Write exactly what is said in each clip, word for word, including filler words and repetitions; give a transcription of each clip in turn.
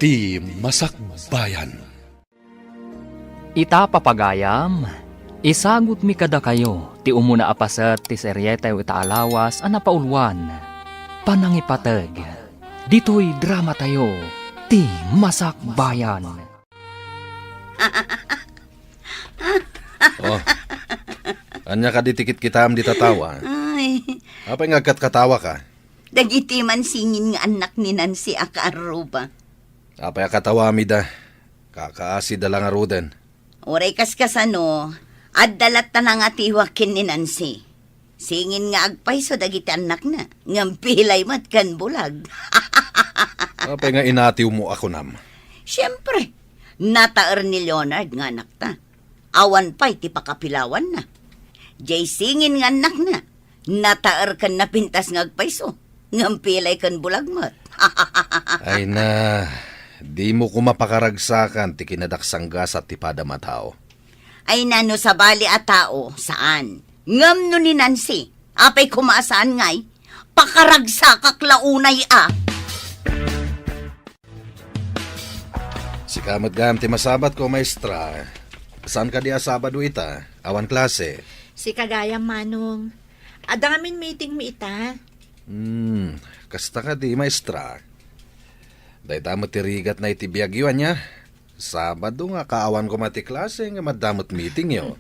Ti Masakbayan. Ita, papagayam, isagutmi kadakayo ti umuna a paset ti serietayo ita a lawas a napauluan, Panangipateg. Ditoy dramatayo, Ti Masakbayan. Oh, ania kadi ti kitkitaem dita tao, a? Ay. Apay nga agkatkatawaka? Dagiti mansingin nga annak ni Nancy a kaarruba. Apay a katawami da? Kakaasida la ngaruden. Uray kaskasano, adda latta nangatiwak ken ni Nancy. Singin nga agpayso dagiti annakna, ngem pilay met ken bulag. Apay nga inatiwmo a kunam? Siempre, nataer ni Leonard nga anakta. Awan pay ti pakapilawanna. Jay singin nga annakna, nataer ken napintas nga agpayso, ngem pilay ken bulag met. Ay na, dimo koma pakaragsakan ti kinadaksanggasat ti padam a tao. Ay na, no sabali a tao, saan. Ngem no ni Nancy, apay koma a saan ngay, pakaragsakak la unay a. Sika met gayam ti masabatko, maestra. Saan kadi a Sabado ita? Awan klase. Sika gayam, Manong. Adda ngamin meetingmi ita. Hmm, kasta kadi, maestra. Dayta met ti rigatna iti biagyo, ania? Sabado nga kaawan koma ti klase ngem adda met meetingyo.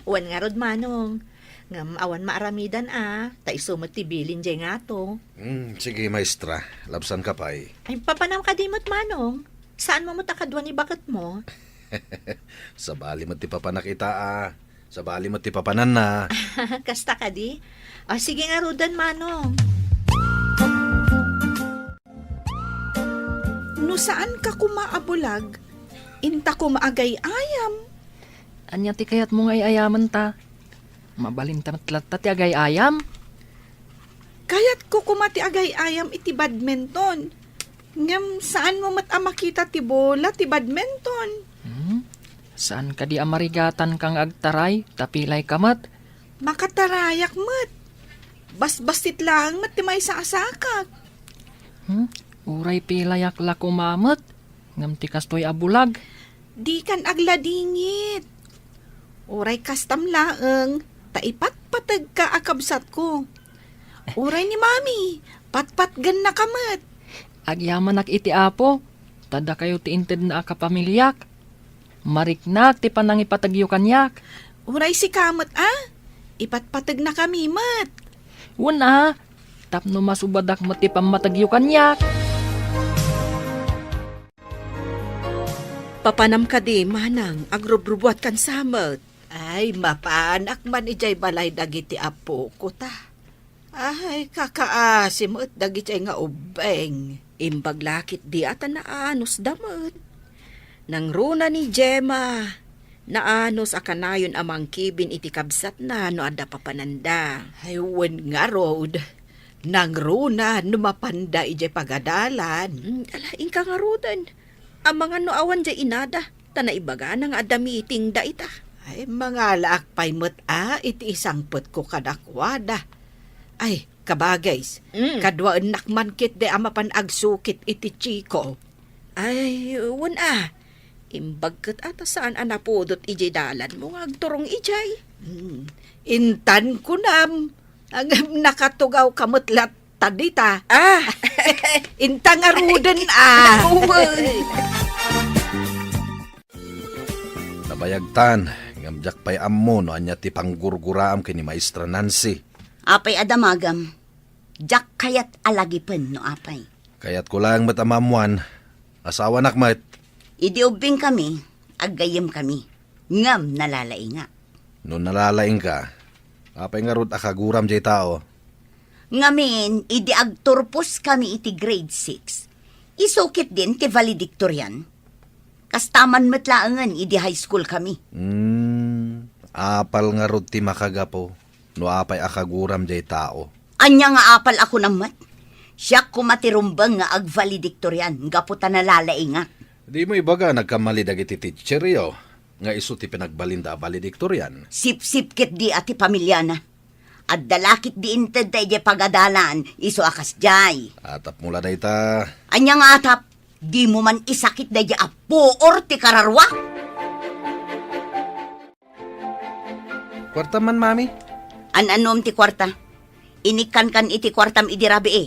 Wen ngarud, Manong. Ngem awan maaramidan a, ta isu met ti bilin jay ngato. Hmm, sige, maestra. Labsanka pay. Ay, papanam kadi met, Manong. Saanmo met a kadua ni baketmo? Sabali met ti papanak ita a. Sabali met ti papananna. Kasta kadi? O, sige ngaruden, Manong. No saanka koma a bulag, inta koma agay-ayam. Ania ti kayatmo nga ay-ayamen ta? Mabalinta met latta ti agay-ayam. Kayatko koma ti agay-ayam iti badminton. Ngem saanmo met a makita ti bola ti badminton. Hmm? Saan kadi a marigatanka nga agtaray, ta pilayka met? Makatarayak met. Basbassit laeng met ti maysa a sakak. Hmm? Uray pilayak la koma met, ngem ti kastoy a bulag. Dikan agladingit. Uray kastam laeng, ta ipatpategka a kabsatko. Uray ni Mami, patpatgennaka met. Agyamanak iti Apo, ta dakayo ti intedna a kapamiliak. Mariknak ti panangipategyo kaniak. Uray sika met a, ipatpategnakami met. Wen a, tapno masubadak met ti pammategyo kaniak. Papanam kadi, manang, agrubrubuatkan sa met? Ay, mapanak man idiay balay dagiti apoko ta. Ay, kakaasi met dagiti nga ubbeng. Imbag la ketdi a ta naanusda met. Nangruna ni Gemma, naanus a kanayon a mangkibin iti kabsatna no adda papananda. Ay, wen ngarud. Nangruna no mapanda idiay pagadalan. Mm, ala, inka ngaruden. Amangan no awan diay inada, ta naibagana nga adda meetingda ita. Ay, mangalaak pay met a iti isangpetko kadakuada. Ay, kabagays, Mm. kaduaennak man ketdi a mapan agsukit iti Chico. Ay, wen a. Imbag ket a ta saan a napudot idiay dalanmo nga agturong idiay. Hmm. Intan kunam, ngem nakatugawka met latta dita. Ah! Inta ngaruden a. Uy. Nabayagtan, ngem diak pay ammo no ania ti panggurguraam ken ni Maestra Nancy. Apay a damagam? Diak kayat a lagipen no apay. Kayatko laeng met a maammoan, asawanak met. Idi ubbingkami, aggayyemkami, ngem nalalaingak. No nalalaingka, apay ngarud a kaguram jay tao? Ngamin, idi agturposkami iti grade six, isu ketdin ti valedictorian. Kasta man met laengen idi high school kami. Hmm, apal ngarud ti makagapu no apay a kaguram jay tao. Ania nga apal a kunam met? Siak koma ti rumbeng nga agvaledictorian gapu ta nalalaingak. Dimo ibaga nagkamali dagiti teacheryo nga isu ti pinagbalinda a valedictorian? Sipsip ketdi a ti pamilyana. Adda la ketdi intedda idiay pagadalan, isu a kasdiay. Atapmo la dayta. Ania nga atap? Dimo man isakit daydi a puor ti kararua? Kuarta man, Mami. An-anom ti kuarta? Inikkankan iti kuartam idi rabii.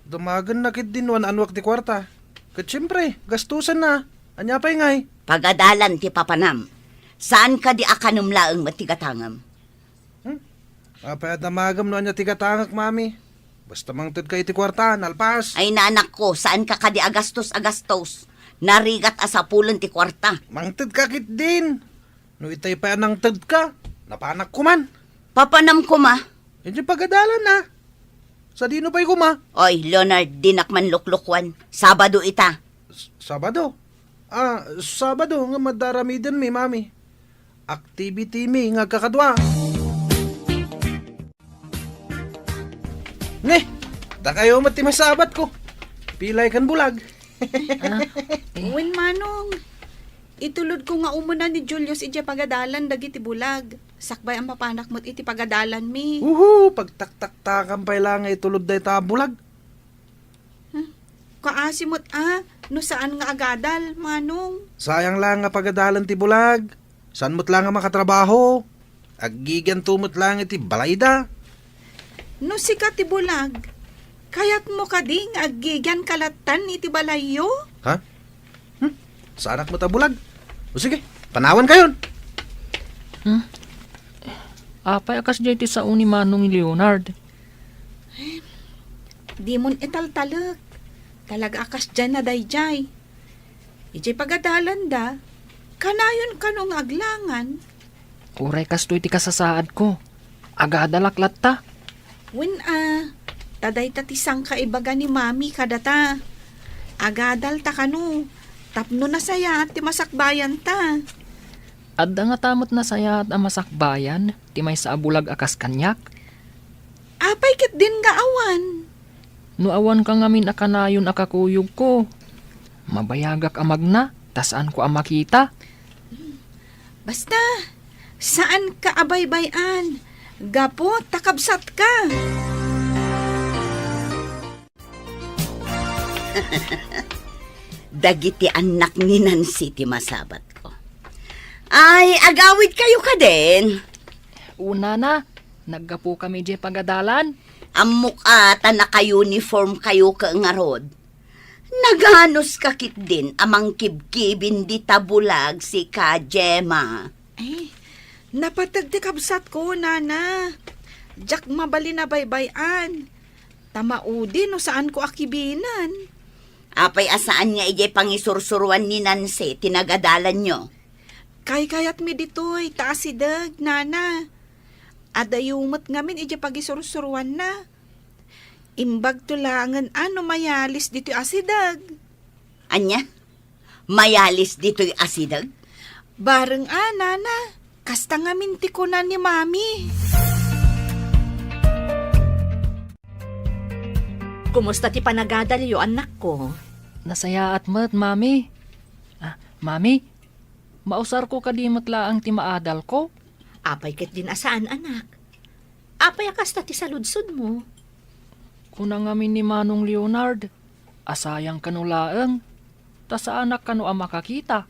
Damagenna ketdin no an-anuak ti kuarta. Ket siempre, gastusenna. Ania pay ngay? Pagadalan ti papanam. Saan kadi a kanem laeng met ti gatangem? Hmm? Apay a damagem no ania ti gatangek, Mami? Basta mangtedka iti kuarta, nalpas. Ay, nanakko, saan ka kadi a gastos a gastos? Narigat a sapulen ti kuarta. Mangtedka ketdin. No itay pay a nangtedka, napanak koma. Papanam koma? Idiay pagadalan, a. Sadino pay koma? Oy, Leonard, dinak man luklukuan. Sabado ita. S-, Sabado? Ah, Sabado nga madaramidenmi, Mami. Activity mi nga agkakadua. Ne, dakayo met ti masabatko. Pilay kan bulag. Ah, eh. Wen, Manong, itulodko nga umuna ni Julius idiay pagadalan dagiti bulag. Sakbay a mapanak met iti pagadalanmi. Uhu, pagtaktaktakan pay la nga itulod dayta a bulag. Hmm. Kaasi met a, no saan nga agadal, Manong. Sayang la nga pagadalan ti bulag. Saan met la nga makatrabaho? Aggigianto met la nga iti balayda. No sika ti bulag, kayatmo kadi nga aggigianka lattan iti balayyo? Ha? Hmm? Saanak met a bulag. O sige, panawankayon. Hmm? Apay a kasdiay ti sao ni Manong Leonard? Dimon italtalek. Talaga a kasdiay na daydiay. Idiay pagadalanda, kanayon kano nga aglangan? Uray kastoy ti kasasaadko. Agadalak latta. Wen a, ta dayta ti sangkaibaga ni Mami kadata. Agadalta kano, tapno nasayaat ti masakbayanta. Adda ngata met nasayaat a masakbayan ti maysa a bulag a kas kaniak? Apay ketdin nga awan? No awanka ngamin a kanayon a kakuyogko, mabayagak a magna, ta saanko a makita. Basta, saanka a baybay-an, gapu ta kabsatka. Dagiti annak ni Nancy ti masabatko. Ay, agawidkayo kadin? Unana, naggapukami idiay pagadalan. Ammok a ta naka-uniform kayo ket ngarud. Naganos ka ketdin a mangkibkibin dita bulag sika, Gemma? Ay, napateg ti kabsatko, Nana. Diak mabalin a baybay-an. Ta maudi no saanko a kibinen. Apay a saan nga idiay pangisursuruan ni Nancy ti nagadalanyo? Kaykayatmi ditoy ta asideg, Nana. Adayo met ngamin idiay pagisursuruanna. Imbagto laengen a no mayalis ditoy asideg. Ania? Mayalis ditoy asideg? Bareng a, Nana. Kasta ngamin ti kuna ni Mami. Kumusta ti panagadalyo, annakko? Nasayaat met, Mami. Ah, Mami, mausarko kadi met laeng ti maadalko? Apay ketdin a saan, anak? Apay a kasta ti saludsodmo? Kuna ngamin ni Manong Leonard, a sayang kano laeng, ta saanak kano a makakita.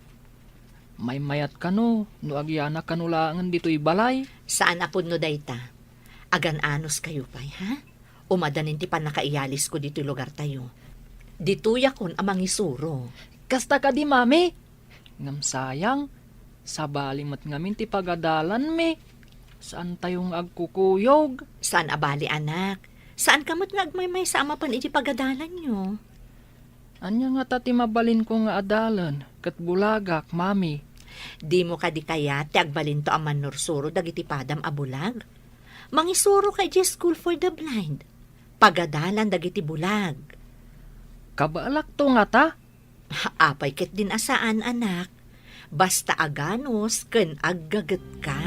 Maymayat kano no agyanak kano laengen ditoy balay. Saan a pudno dayta. Agan-anos kayo pay, ha? Umadanin ti pannakaiyalisko ditoy lugartayo. Ditoyakon a mangisuro. Kasta kadi, Mami? Ngem sayang, sabali met ngamin ti pagadalanmi. Saantayo nga agkukuyog. Saan a bali, anak. Saanka met nga agmaymaysa a mapan iti pagadalanyo. Ania ngata ti mabalinko nga adalen ket bulagak, Mami? Dimo kadi kayat ti agbalinto a mannursuro dagiti padam a bulag? Mangisuroka idiay School for the Blind. Pagadalan dagiti bulag. Kabaelakto ngata? Apay ketdin a saan, anak. Basta aganus ken aggagetka.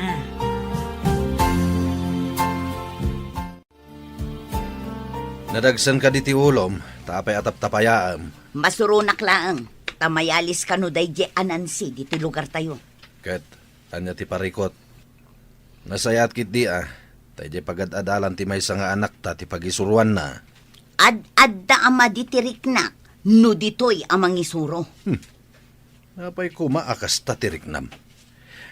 Nadagsen kadi ti ulom, ta apay a taptapayaem? Masuronak laeng, ta mayalis kano daydiay a Nancy ditoy lugartayo. Ket ania ti parikut? Nasayaat ketdi a, ta idiay pagad-adalan ti maysa nga anakta ti pagisuroanna. Ad-adda a madi ti riknak, no ditoy a mangisuro. Hmm. Apay koma a kasta ti riknam?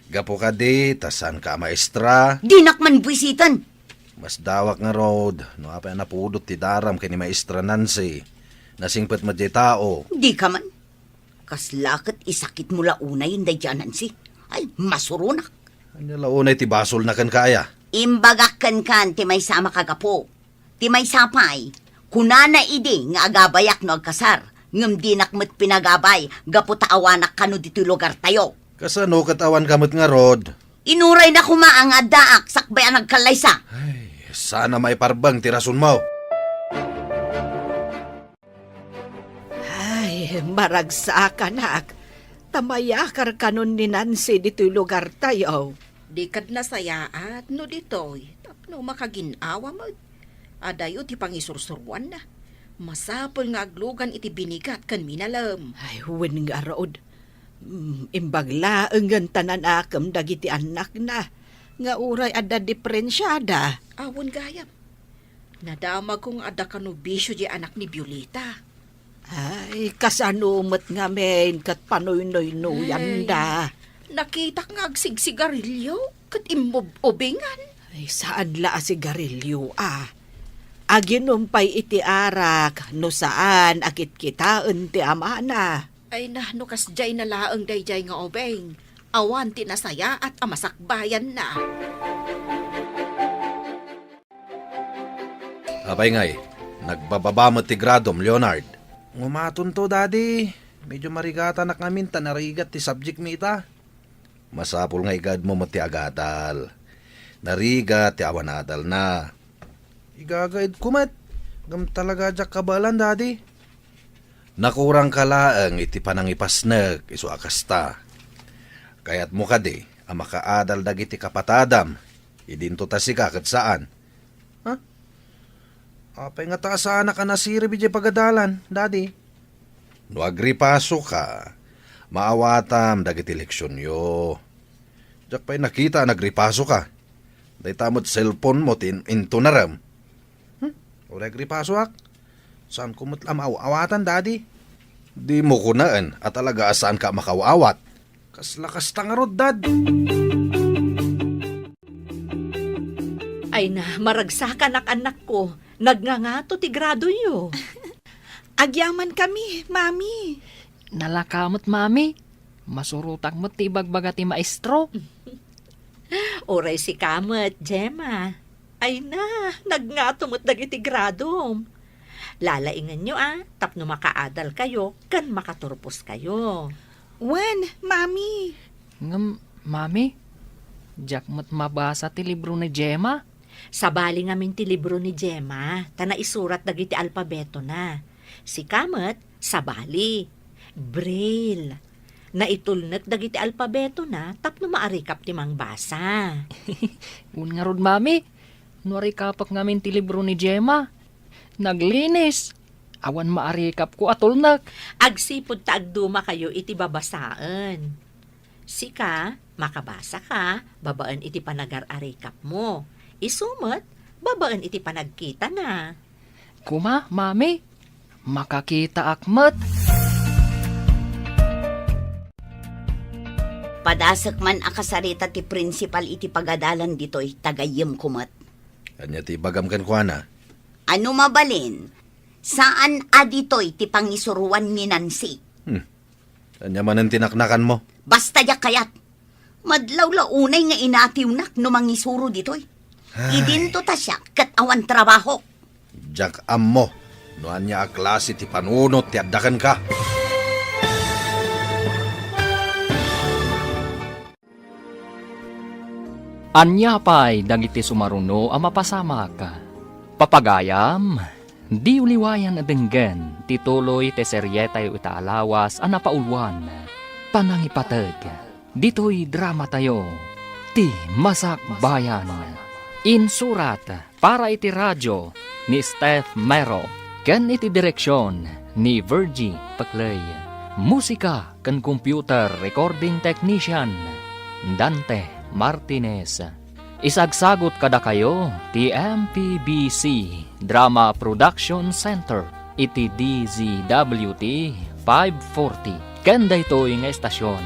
Gapu kadi ta saanka a maestra? Dinak man buisiten! Masdawak ngarud no apay a napudot ti daram ken ni Maestra Nancy. Nasingpet met diay tao. Dika man. Kasla ket isakitmo la unayen daydiay a Nancy. Ay, masuronak. Ania la unay ti basolna kenka aya? Imbagak kenka ti maysa a makagapu. Ti maysa pay, kunana idi nga agabayak no agkasar, ngem dinak met pinagabay gapu ta awanak kano ditoy lugartayo. Kasano ket awanka met ngarud? Inuray na koma nga addaak sakbay a nagkallaysa. Ay, saan a maiparbeng ti rasonmo. Ay, maragsakanak. Ta mayakar kanon ni Nancy ditoy lugartayo. Di kad nasayaat no ditoy, tapno makagin-awa met. Adayo ti pangisursuroanna. Masapul nga aglugan iti binigat ken minalem. Ay, wen ngarud. Mm, imbag laengen ta nanakem dagiti annakna, nga uray adda diperensiada. Awan gayam. Nadamagko nga adda kano bisio diay anak ni Violeta. Ay, kasano met ngamin ket panoynoynoyanda? Ay, nakitak nga agsigsigarilio ket immub-ubingan. Ay, saan la a sigarilio, a. Aginom pay iti arak no saan a kitkitaen ti amana. Ay na, no kasdiay na laeng daydiay nga ubing, awan ti nasayaat a masakbayanna. Apay ngay, nagbababa met ti gradom, Leonard? Ngumatonto, Daddy. Medyo marigatanak ngamin ta narigat ti subject mi ita. Masapul nga igaedmo met ti agadal. Narigat ti awan adalna. Igagaedko met. Ngem talaga diak kabaelan, Daddy. Nakurangka laeng iti panangipasnek, isu a kasta. Kayatmo kadi a makaadal dagiti kapatadam, idinto ta sika ket saan? Ha? Apay ngata a saanak a nasirib idiay pagadalan, Daddy? No agripasoka, maawatam dagiti leksionyo. Diak pay nakita a nagripasoka. Dayta met cellphone mo ti in-, intunarem. Hmm? Uray agripasoak. Saanko met la maaw-awatan, Daddy. Dimo kunaen a talaga a saanka a makaaw-awat. Kasla kasta ngarud, Dad. Ay na, maragsakanak, annakko. Nagngangato ti gradoyo. Agyamankami, Mami. Nalaka met, Mami. Masurotak met ti ibagbaga ti maestro. Uray sika met, Gemma. Ay na, nagngato met dagiti gradom. Lalaingenyo a, tapno makaadalkayo ken makaturposkayo. Wen, Mami. Ngem, Mami, diak met mabasa ti libro ni Gemma. Sabali ngamin ti libro ni Gemma, ta naisurat dagiti alpabetona. Sika met, sabali. Braille. Naitulnek dagiti alpabetona tapno maarikap ti mangbasa. Wen ngarud, Mami, no arikapek ngamin ti libro ni Gemma, naglinis. Awan maarikapko a tulnek. Agsipud ta agdumakayo iti babasaen. Sika, makabasaka babaen iti panagar-arikapmo. Isu met, babaen iti panagkitana. Koma, Mami, makakitaak met. Padasek man a kasarita ti prinsipal iti pagadalan ditoy, ta gayyemko met. Ania ti ibagam kenkuana? Ano mabalin, saan a ditoy ti pangisuroan ni Nancy. Hmm. Ania manen ti naknakanmo? Basta diak kayat. Madlaw la unay nga inatiwnak no mangisuro ditoy. Ay. Idinto ta siak ket awan trabahok. Diak ammo no ania a klase ti panunot ti adda kenka. Ania pay dagiti sumaruno a mapasamak? Papagayam, diyo liwayan a denggen ti tuloy ti serietayo ita a lawas a napauluan, Panangipateg. Ditoy dramatayo, Ti Masakbayan. Insurat para iti radio ni Steph Mero ken iti direksion ni Virgie Peclay. Musika ken computer recording technician, Dante Martinez. Isagsagut kadakayo ti M P B C Drama Production Center. iti D Z W T five forty. Ken daytoy nga estasion,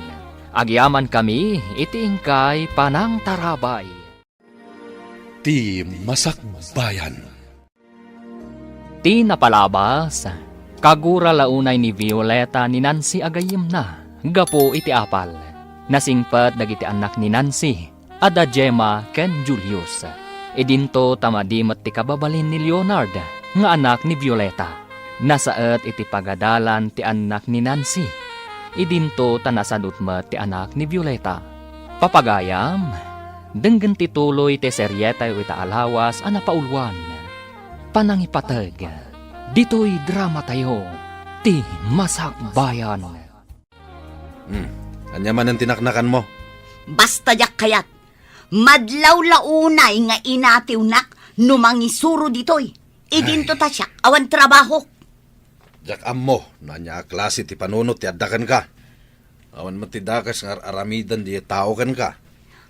agyamankami iti inkay panangtarabay. Ti Masakbayan. Ti napalabas, kagura la unay ni Violeta ni Nancy a gayyemna gapu iti apal. Nasingpet dagiti annak ni Nancy, adda Gemma ken Julius. Idinto ta madi met ti kababalin ni Leonard nga anak ni Violeta. Nasaet iti pagadalan ti annak ni Nancy. Idinto ta nasadut met ti anak ni Violeta. Papagayam, denggen ti tuloy ti serietayo ita a lawas a napauluan, Panangipateg. Ditoy dramatayo, Ti Masakbayan. Hmm. Ania manen ti naknakanmo? Basta diak kayat. Madlaw la unay nga inatiwnak no mangisuro ditoy. Idinto ta siak, awan trabahok. Diak ammo no ania a klase ti panunot ti adda kenka. Awan met ti dakes nga ar-aramiden diay tao kenka.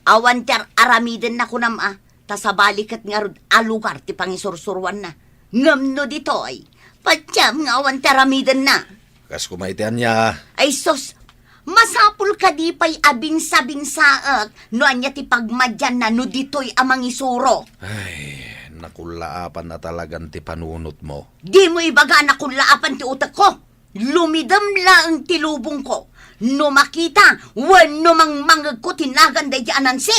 Awan ti ar-aramiden na kunam a, ta sabali ket ngarud a lugar ti pangisursuroanna. Ngem no ditoy, patiam nga awan ti aramidenna. Kas koma iti ania? Ay sus, masapul kadi pay a binsabinsaek no ania ti pagmadianna no ditoy a mangisuro. Ay, nakullaapan a talagan ti panunotmo. Dimo ibaga a nakullaapan ti utekko. Lumidem laeng ti lubongko no makita wenno mangmangegko ti nagan daydi a Nancy.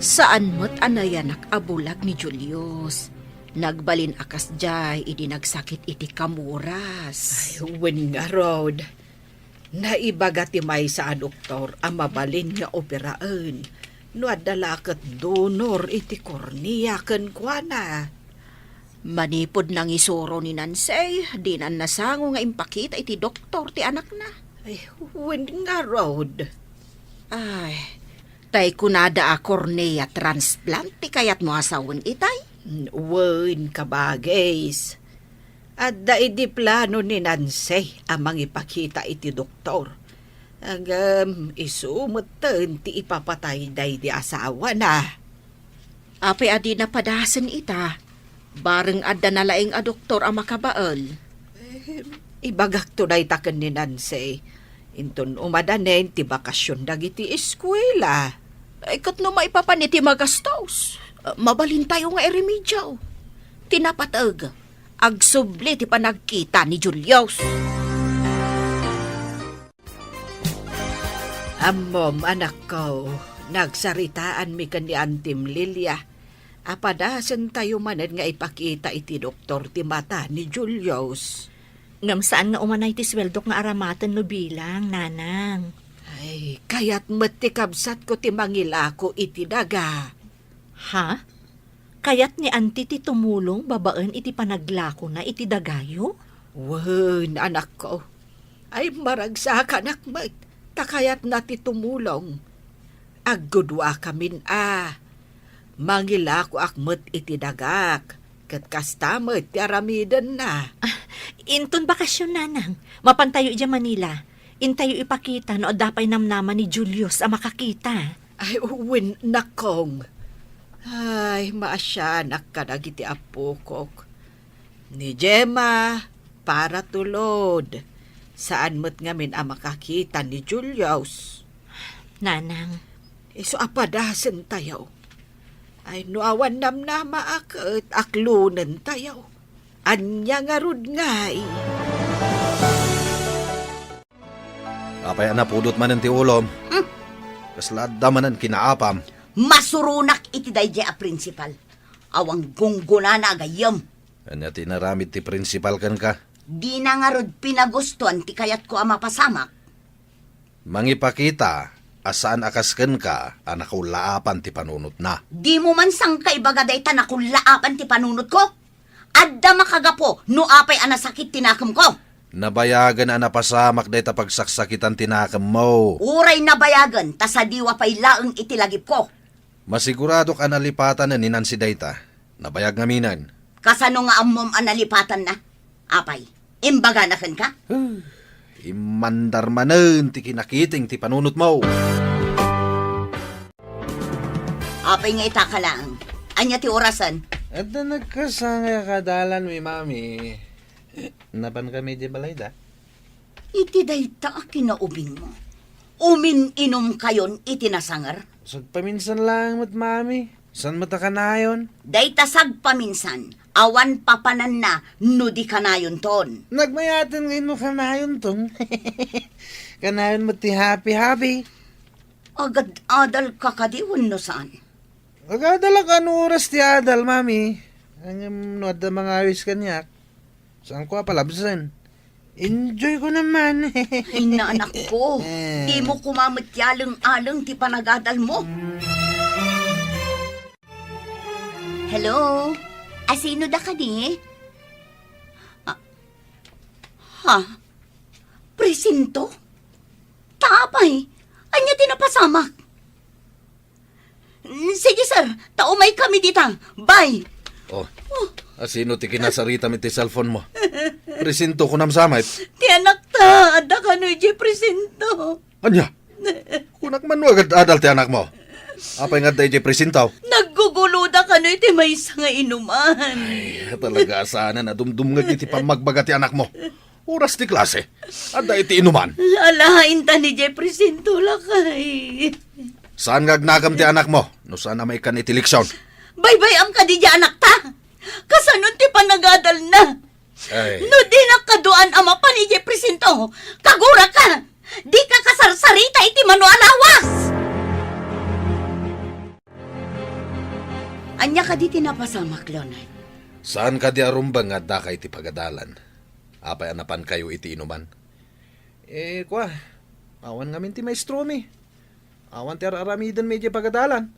Saan met a nayanak a bulag ni Julius. Nagbalin a kasdiay idi nagsakit iti kamuras. Ay, wen ngarud. Naibaga ti maysa a doktor a mabalin nga operaen no adda la ket donor iti kornea kenkuana. Manipud nangisuro ni Nancy, dinan nasango nga impakita iti doktor ti anakna. Ay, wen ngarud. Ay, tay kunada a cornea transplant ti kayatmo a sawen itay? Wen, kabagis. Adda idi plano ni Nancy a mangipakita iti doktor. Ngem isu metten ti ipapatay daydi asawana. Apay a dina padasen ita? Bareng adda nalaing a doktor a makabael. Eh, ibagakto dayta ken ni Nancy. Inton umadanen ti bakasyon dagiti eskuela. Ay, ket no maipapan iti magastos, mabalintayo nga iremedio. Ti napateg, agsubli ti panagkita ni Julius. Ammom, anakko, nagsaritaanmi ken ni Antim Lilia a padasentayo manen nga ipakita iti doktor ti mata ni Julius. Ngem saan nga umanay ti sueldok nga aramaten no bilang, nanang. Ay, kayat met ti kabsatko ti mangilako iti daga. Ha? Kayat ni Auntie ti tumulong babaen iti panaglakona iti dagayo? Wen, anakko. Ay, maragsakanak met, ta kayatna ti tumulong. Aggudwakamin a. Mangilakoak met iti dagak, ket kasta met ti aramidenna. Ah, inton bakasyon, nanang, mapantayo idiay Manila. Intayo ipakita no adda pay namnama ni Julius a makakita. Ay, wen, nakong. Ay, maasianak kadagiti appokok. Ni Gemma, para tulod. Saan met ngamin a makakita ni Julius. Nanang. Isu a padasentayo. Ay, no awan namnama a ket aklonentayo. Ania ngarud ngay? Apay a napudot manen ti ulom? Hmm? Kasla adda manen kinaapam? Masuronak iti daydiay a prinsipal. Awan gunggonana a gayyem. Ania ti inaramid ti prinsipal kenka? Dina ngarud pinagustuan ti kayatko a mapasamak. Mangipakita a saan a kas kenka a nakullaapan ti panunotna. Dimo man sangkaibaga dayta nakullaapan ti panunotko? Adda makagapu no apay a nasakit ti nakemko. Nabayagen a napasamak dayta pagsaksakitan ti nakemmo. Uray nabayagen ta sadiwa pay laeng iti lagipko. Masiguradok a nalipatanen ni Nancy dayta. Nabayag ngaminen. Kasano nga ammom a nalipatanna? Apay, imbagana kenka? Immandar manen ti kinakiting ti panunotmo. Apay nga itaka laeng? Ania ti orasen? Adda nagkasangay a kaadalanmi, Mami. Napankami idiay balayda? Iti dayta a kinaubingmo, umin-inumkayon iti nasanger? Sagpaminsan laeng met, Mami. Saan met a kanayon? Dayta sagpaminsan, awan papananna no di kanayonton. Nagmayaten ngay no kanayonton. Kanayon met ti happy-happy. Agad-adalka kadi wenno saan? Agadalak no oras ti adal, Mami. Ngem no adda mangawis kaniak, saanko a palabsen. Enjoy ko naman. Ay, na, anakko. Eh. Dimo koma met ti aleng-aleng ti panagadalmo. Hello? Asino da kadi? Ah, ha? Presinto? Ta apay, ania ti napasamak? Sige, sir. Ta umaykami dita. Bye. Oh, asino ti kinasaritam iti cellphone mo? Presinto kunam sa met? Ti anakta, adda kano idiay presinto. Ania? Kunak man no agad-adal ti anakmo. Apay nga adda idiay presinto? Nagguguloda kano iti maysa nga inuman. Ay, talaga a saan a dumdumngeg iti pammagbaga ti anakmo. Oras ti klase. Adda iti inuman. Alaen ta ni Jeffrey Sinto, lakay. Saan nga agnakem ti anakmo no saan a maikkan iti leksion? Baybay-am kadi diay anakta? Kasano ti panagadalna? Ay. No dinak kaduan a mapan idiay presinto, kaguraka, dika kasarsarita iti mano a lawas! Ania kadi ti napasamak, Leonard? Saan kadi a rumbeng nga addaka iti pagadalan? Apay a napankayo iti inuman? Eh, kua, awan ngamin ti maestromi. Awan ti ar-aramidenmi idiay pagadalan.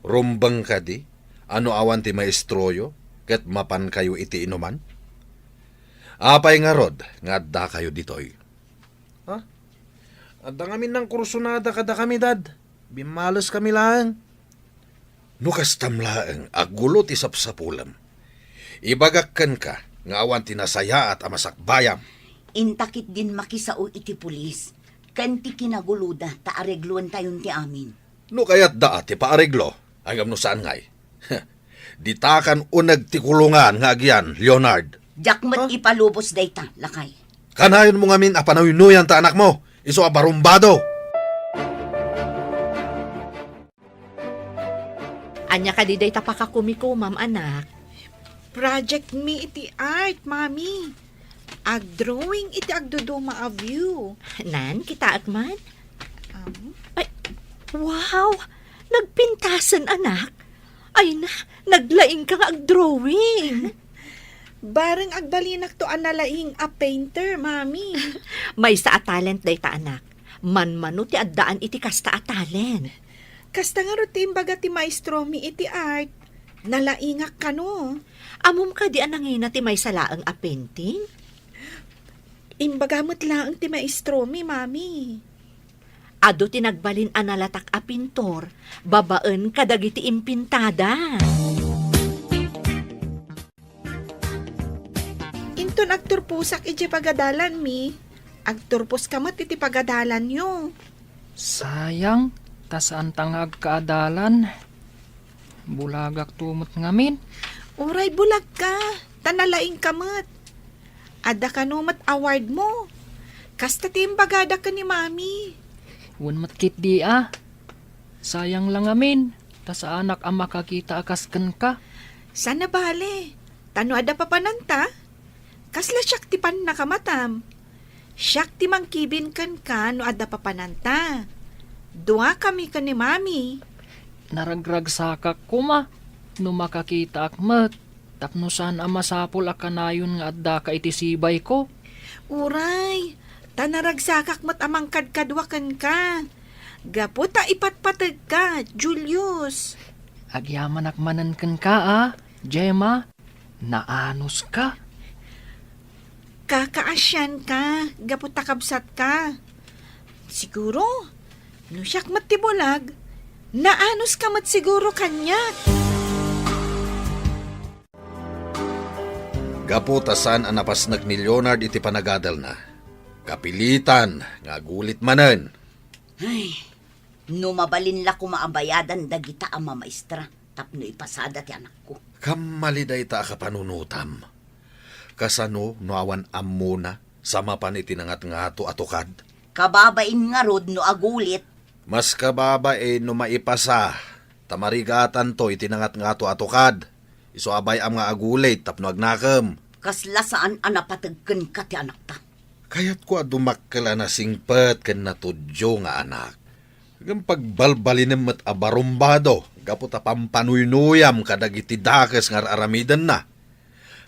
Rumbeng kadi a no awan ti maestroyo ket mapankayo iti inuman? Apay ngarud nga addakayo ditoy? Ha? Adda ngamin nangkursonada kadakami, Dad. Bimmaleskami laeng. No kastam laeng a gulo ti sapsapulem, ibagak kenka nga awan ti nasayaat a masakbayam. Inta ketdin makisao iti pulis ken ti kinaguloda ta aregloentayon ti amin. No kayatda a ti paareglo, ngem no saan ngay? Ditakan uneg ti kulungan nga agian, Leonard. Diak met Ha? ipalubos dayta, lakay. Kanayonmo ngamin a panuynuyan ta anakmo, isu a barumbado. Ania kadi dayta pakakumikomam, anak? Project mi iti art, Mami. Agdrawing iti agduduma a view. Nan, kitaek man. Am? Ay, wow! Nagpintasen, anak. Ay na, naglaing ka nga agdrawing. Bareng agbalinakto a nalaing a painter, Mami. Maysa a talent dayta, anak. Manmano ti addaan iti kasta a talent. Kasta ngarud ti imbaga ti maestromi iti art. Nalaingak kano. Ammom kadi a nangina ti maysa laeng a painting? Imbaga met laeng ti maestromi, Mami. Adu ti nagbalin a nalatak a pintor babaen kadagiti impintada. Inton agturposak idiay pagadalanmi, agturposka met iti pagadalanyo. Sayang, ta saanta nga agkaadalan. Bulagakto met ngamin. Uray bulagka, ta nalaingka met. Adda kano met awardmo. Kasta ti imbagada ken ni Mami. Wen met ketdi a. Sayang la ngamin, ta saanak a makakita a kas kenka. Saan a bale, ta no adda papananta, kasla siak ti pannakamatam. Siak ti mangkibin kenka no adda papananta. Duakami ken ni Mami. Naragragsakak koma no makakitaak met tapno saan a masapul a kanayon nga addaka iti sibayko. Uray, ta naragsakak met a mangkadkadua kenka. Gapu ta ipatpategka, Julius. Agyamanak manen kenka a, Gemma. Naanuska. Kakaasianka gapu ta kabsatka. Siguro, no siak met ti bulag, naanuska met siguro kaniak. Gapu ta saan a napasnek ni Leonard iti panagadalna, kapilitan nga agulit manen. Ay, no mabalin la koma a bayadan dagita a mamaestra, tapno ipasada ti anakko. Kammali dayta a kapanunotam. Kasano no awan ammona sa mapan iti nangatngato a tukad? Kababain ngarud no agulit. Mas kababain no maipasa, ta marigatanto iti nangatngato a tukad. Isu a bay-am nga agulit tapno agnakem. Kasla saan a napateg kenka ti anakta. Kayatko a dumakkel a nasingpet ken natudyo nga anak. Ngem pagbalbalinem met a barumbado gapu ta pampanuynuyam kadagiti dakes nga ar-aramidenna.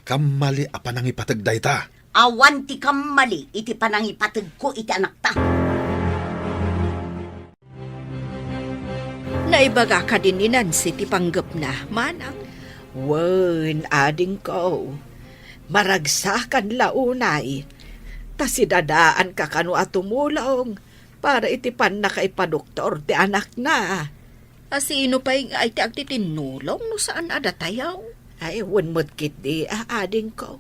Kammali a panangipateg dayta. Awan ti kammali iti panangipategko iti anakta. Naibaga kadi ni Nancy ti panggepna, manang? Wen, adingko. Maragsakan la unay. Ta sidadaanka kano a tumulong para iti pannakaipadoktor ti anakna. A sino pay ngay ti agtitinnulong no saan a datayo? Ay, wen met ketdi, a, adingko.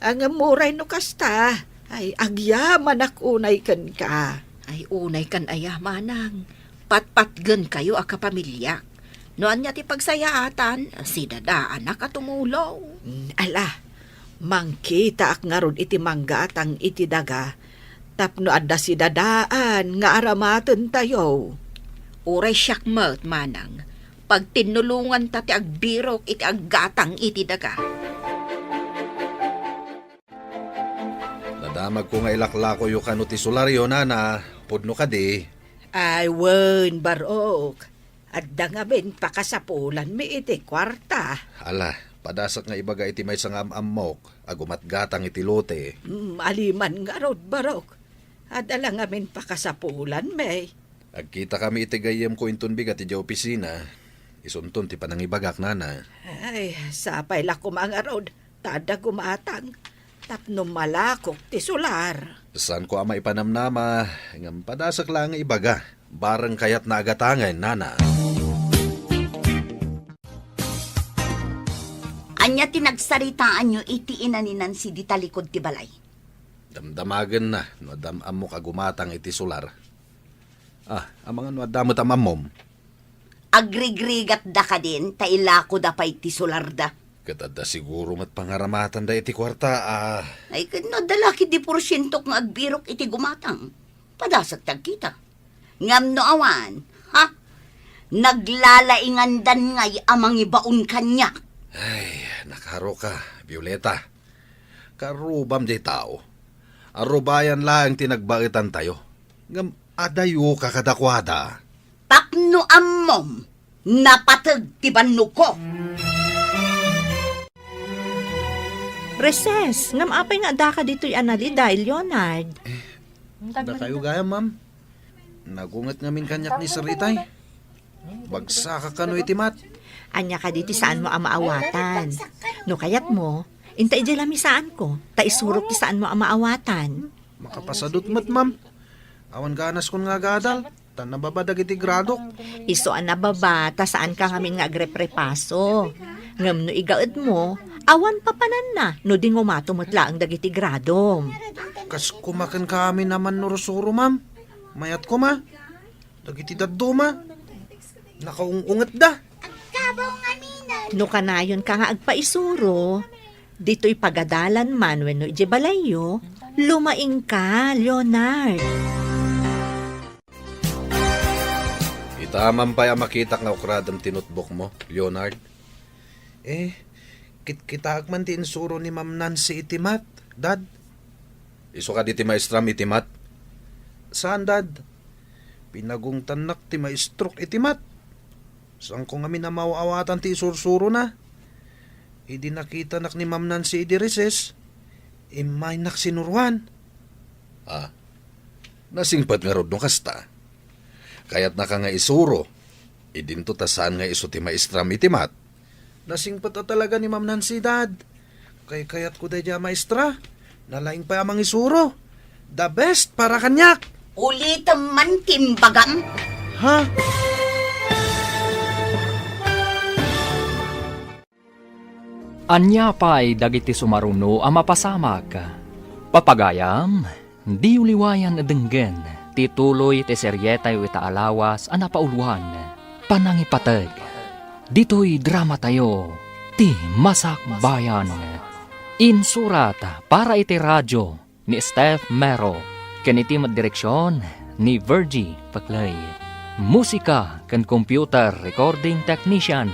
Ngem uray no kasta, ay, agyamanak unay kenka. Ay, unay kan aya, manang. Patpatgenkayo a kapamiliak. No ania ti pagsayaatan, sidadaanak a tumulong. Mm, ala, mangkitaak ngarud iti manggatang iti daga, tapno adda sidadaan nga aramatentayo. Uray siak met, manang, pagtinnulonganta ti agbirok iti aggatang iti daga. Nadamagko nga ilaklakoyo kano ti solaryo, nana. Pudno kadi? Ay, wen, barok. Adda ngamin pakasapulanmi iti kuarta. Ala, padasek nga ibaga iti maysa nga am-ammok a gumatgatang iti lote. Mm, aliman ngarud, barok. Adda la ngamin pakasapulanmi. Agkitakami iti gayyemko inton bigat idiay opisina. Isunton ti panangibagak, nana. Ay, sapay la koma ngarud ta adda gumatang tapno malakok ti solar. Saanko a maipanamnama, ngem padasek laeng nga ibaga. Bareng kayatna a gatangen, nana. Ania ti nagsaritaanyo iti ina ni Nancy dita likod ti balay? Damdamagenna no adda am-ammok a gumatang iti solar. Ah, amangan no adda met am-ammom? Agrigrigatda kadin ta ilakoda pay ti solarda. Ket adda siguro met pangaramatanda iti kuarta, ah. Ay, ket no adda la ketdi porsientok nga agbirok iti gumatang, padasek ti agkita. Ngem no awan, ha? Naglalaingandan ngay a mangibaon kaniak. Ay, nakaruka, Violeta. Karubam diay tao. Arubayan laeng ti nagbaetantayo. Ngem adayoka kadakuada. Tapno ammom, napateg ti bannogko. Recess, ngem apay nga addaka ditoy a naliday, Leonard? Dakayo gayam, ma'am. Nagunget ngamin kaniak ni Sir Itay. Bagsakak kano iti mat. Ania kadi ti saanmo a maawatan? No kayatmo, inta idiay lamisaanko, ta isurok ti saanmo a maawatan. Makapasadut met, ma'am. Awan ganaskon nga agadal, ta nababa dagiti gradok. Isu a nababa, ta saanka ngamin nga agreprepaso. Ngem no igaedmo, awan papananna no di ngumato met laeng dagiti gradom. Kas kumaken kami naman no rusuro, ma'am. Mayat koma. Dagiti dadduma, nakaung-ungetda. No kanayonka nga agpaisuro, ditoy pagadalan man wenno idiay balayyo, lumaingka, Leonard. Itaman pay a makitak nga ukradem ti notebook mo, Leonard. Eh, kitkitaek man ti insuro ni Ma'am Nancy iti mat, Dad. Isu kadi ti maestram iti mat? Saan, Dad. Pinagungtannak ti maestrok iti mat. Saanko ngamin a maaw-awatan ti isursurona. Idi nakitanak ni Ma'am Nancy idi recess, immaynak sinuroan. Ah, nasingpet ngarud no kasta. Kayatnaka nga isuro, idinto ta saan nga isu ti maestram iti mat. Nasingpet a talaga ni Ma'am Nancy, Dad. Kaykayatko daydiay a maestra. Nalaing pay a mangisuro. The best para kaniak. Ulitem man ti imbagam. Ha? Ania pay dagiti sumaruno a mapasamak? Papagayam, diyo liwayan a denggen ti tuloy ti serietayo ita a lawas a napauluan, Panangipateg. Ditoy dramatayo, ti Masakbayan. Insurat para iti radio ni Steph Mero, ken iti met direksion ni Virgie Paclay. Musika ken computer recording technician,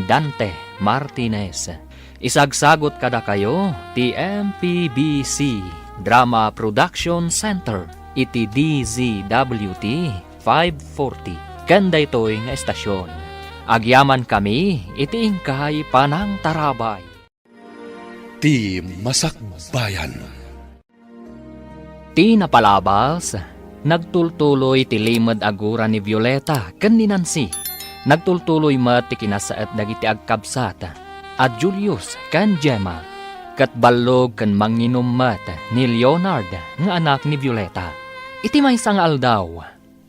Dante Martinez. Isagsagut kadakayo ti M P B C Drama Production Center iti D Z W T five forty. Ken daytoy nga estasion, agyamankami iti inkay panangtarabay. Ti Masakbayan. Ti napalabas, nagtultuloy ti limed a gura ni Violeta ken ni Nancy. Nagtultuloy met ti kinasaet dagiti agkabsat a Julius ken Gemma, ket ballog ken manginum met ni Leonard nga anak ni Violeta. Iti maysa nga aldaw,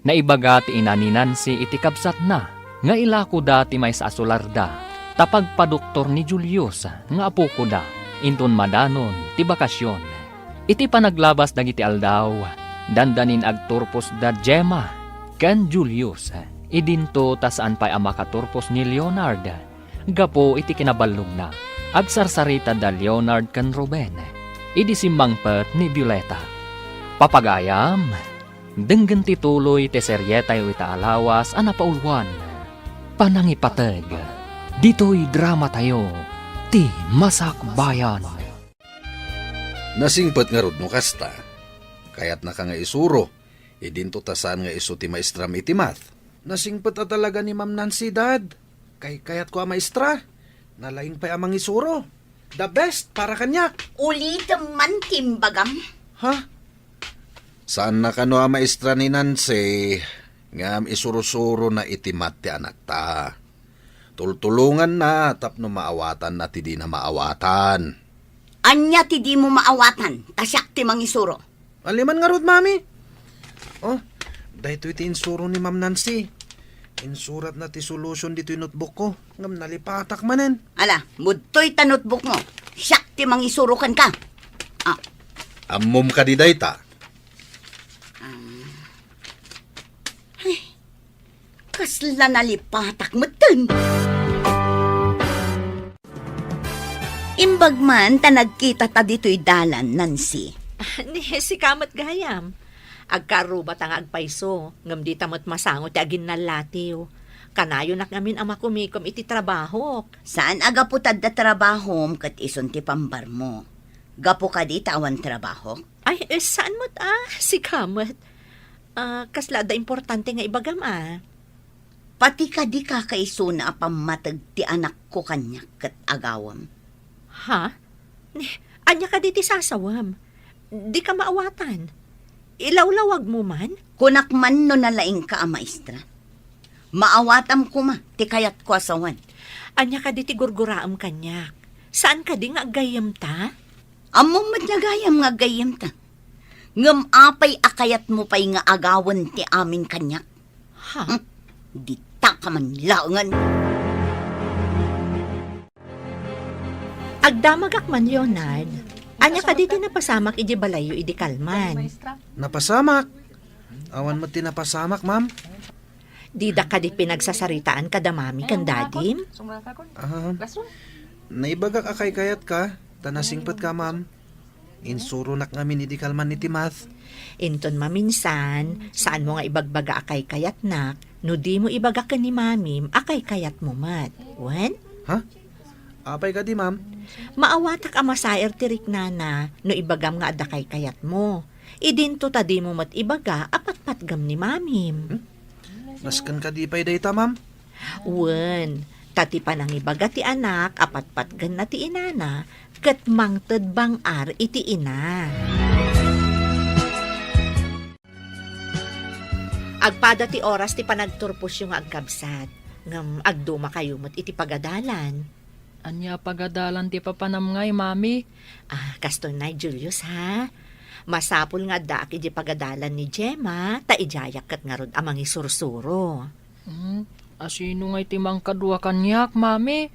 naibaga ti ina ni Nancy iti kabsatna nga ilakoda ti maysa a solarda ta pagpadoktor ni Julius nga apokoda inton madanon ti bakasion. Iti panaglabas dagiti aldaw, dandanin agturposda Gemma ken Julius. Idinto ta saan pay a makaturpos ni Leonard gapu iti kinaballogna. Agsarsarita da Leonard ken Ruben idi simmangpet ni Violeta. Papagayam, denggen ti tuloy ti serietayo ita a lawas a napauluan, Panangipateg. Ditoy dramatayo, ti Masakbayan. Nasingpet ngarud no kasta. Kayatnaka nga isuro, idinto ta saan nga isu ti maestram iti math. Nasingpet a talaga ni Ma'am Nancy, Dad. Kaykayatko a maestra. Nalaing pay a mangisuro. The best para kaniak. Ulitem man ti imbagam. Ha? Saanna kano a maestra ni Nancy, ngem isurusurona iti math ti anakta. Tultulonganna tapno maawatanna ti dina maawatan. Ania ti dimo maawatan, ta siak ti mangisuro? Ania man ngarud, Mami? Oh, daytoy ti insuro ni Ma'am Nancy. Insuratna ti solution ditoy notebookko, ngem nalipatak manen. Ala, budtoy ta notebookmo. Siak ti mangisuro kenka. Ah. Ammom kadi dayta? Ah. Ay, kasla nalipatak metten. Imbag man ta nagkitata ditoy dalan, Nancy. Ni, sika met gayam. Agkarrubata nga agpayso, ngem dita met masango ti aginnallatiw. Kanayonak ngamin a makumikom iti trabahok. Saan a gapu ta adda trabahom ket isun ti pambarmo. Gapu kadi ta awan trabahok? Ay, eh, saan met a? Sika met. Ah, kasla adda importante nga ibagam a. Pati kadi kakaisuna a pammateg ti anakko kaniak ket agawem. Ha? Ni, ania kadi ti sasawem? Dika maawatan. Ilawlawagmo man? Kunak man no nalaingka a maestra. Maawatam koma ti kayatko a sawen. Ania kadi ti gurguraem kaniak? Saan kadi nga aggayyemta? Ammom met nga gayyem nga aggayyemta. Ngem apay a kayatmo pay nga agawen ti amin kaniak? Ha? Hmm? Dita ka man laengen. Agdamagak man, Leonard. Ania kadi ti napasamak idiay balayyo idi kalman? Napasamak? Awan met ti napasamak, ma'am. Dida kadi pinagsasaritaan kada mami ken dadim? Ah, naibagak a kaykayatka, ta nasingpetka, ma'am. Insuronak ngamin idi kalman iti math. Inton maminsan, saanmo nga ibagbaga a kaykayatnak, no dimo ibaga ken ni mamim a kaykayatmo met. Wen? Ha? Apay kadi, ma'am? Maawatak a masair ti riknana no ibagam nga adda kaykayatmo. Idinto ta dimo met ibaga a patpatgem ni mamim. Hmm? Nasken kadi pay dayta, ma'am? Wen, ta ti panangibaga ti anak a patpatgenna ti inana ket mangted bang-ar iti ina. Agpada ti oras ti panagturposyo nga agkabsat, ngem agdumakayo met iti pagadalan. Ania a pagadalan ti papanam ngay, Mami? Ah, kastoy nay, Julius, ha? Masapul nga addaak idiay pagadalan ni Gemma, ta idiayak ket ngarud a mangisursuro. Hmm, asino ngay ti mangkadua kaniak, Mami?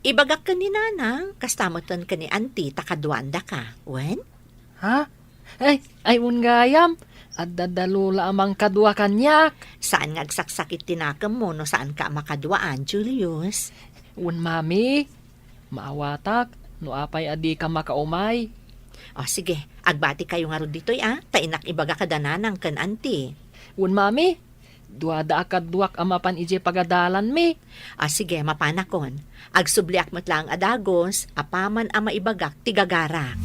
Ibagak ken ni Nanang, kasta metten ken ni Auntie ta kaduaandaka. Wen? Ha? Ay, ay, wen gayam. Adda da Lola a mangkadua kaniak. Saan nga agsaksakit ti nakemmo no saanka a makaduaan, Julius? Wen, Mami. Maawatak no apay a dika makaumay. O, sige. Agbatikayo ngarud ditoy, a. Ta innak ibaga kada nanang ken anti. Wen, Mami. Duada a kaduak a mapan idiay pagadalanmi. A, sige, mapanakon. Agsubliak met laeng a dagus, apaman a maibagak ti gagarak.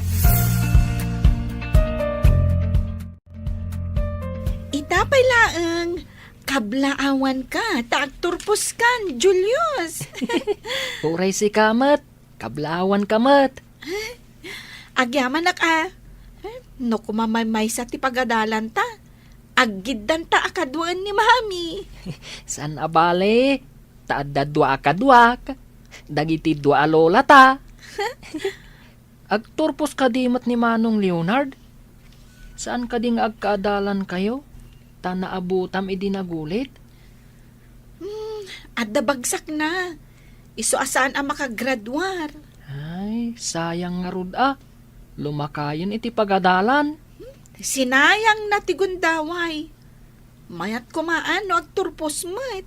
Ita pay laeng, kablaawanka ta agturposkan, Julius. Uray sika met, kablaawanka met. Agyamanak a, eh, no kumamaymaysa ti pagadalanta, aggiddanta a kaduaen ni Mami. Saan a bale, ta adda dua a kaduak, dagiti dua a lolata. Agturpos kadi met ni Manong Leonard? Saan kadi nga agkaadalankayo? Ta naabutam idi nagulit? Hmm, adda bagsakna. Isu a saan a makagraduar. Ay, sayang ngarud a. Lumakayen iti pagadalan. Sinayangna ti gundaway. Mayat kumaan no agturpos met.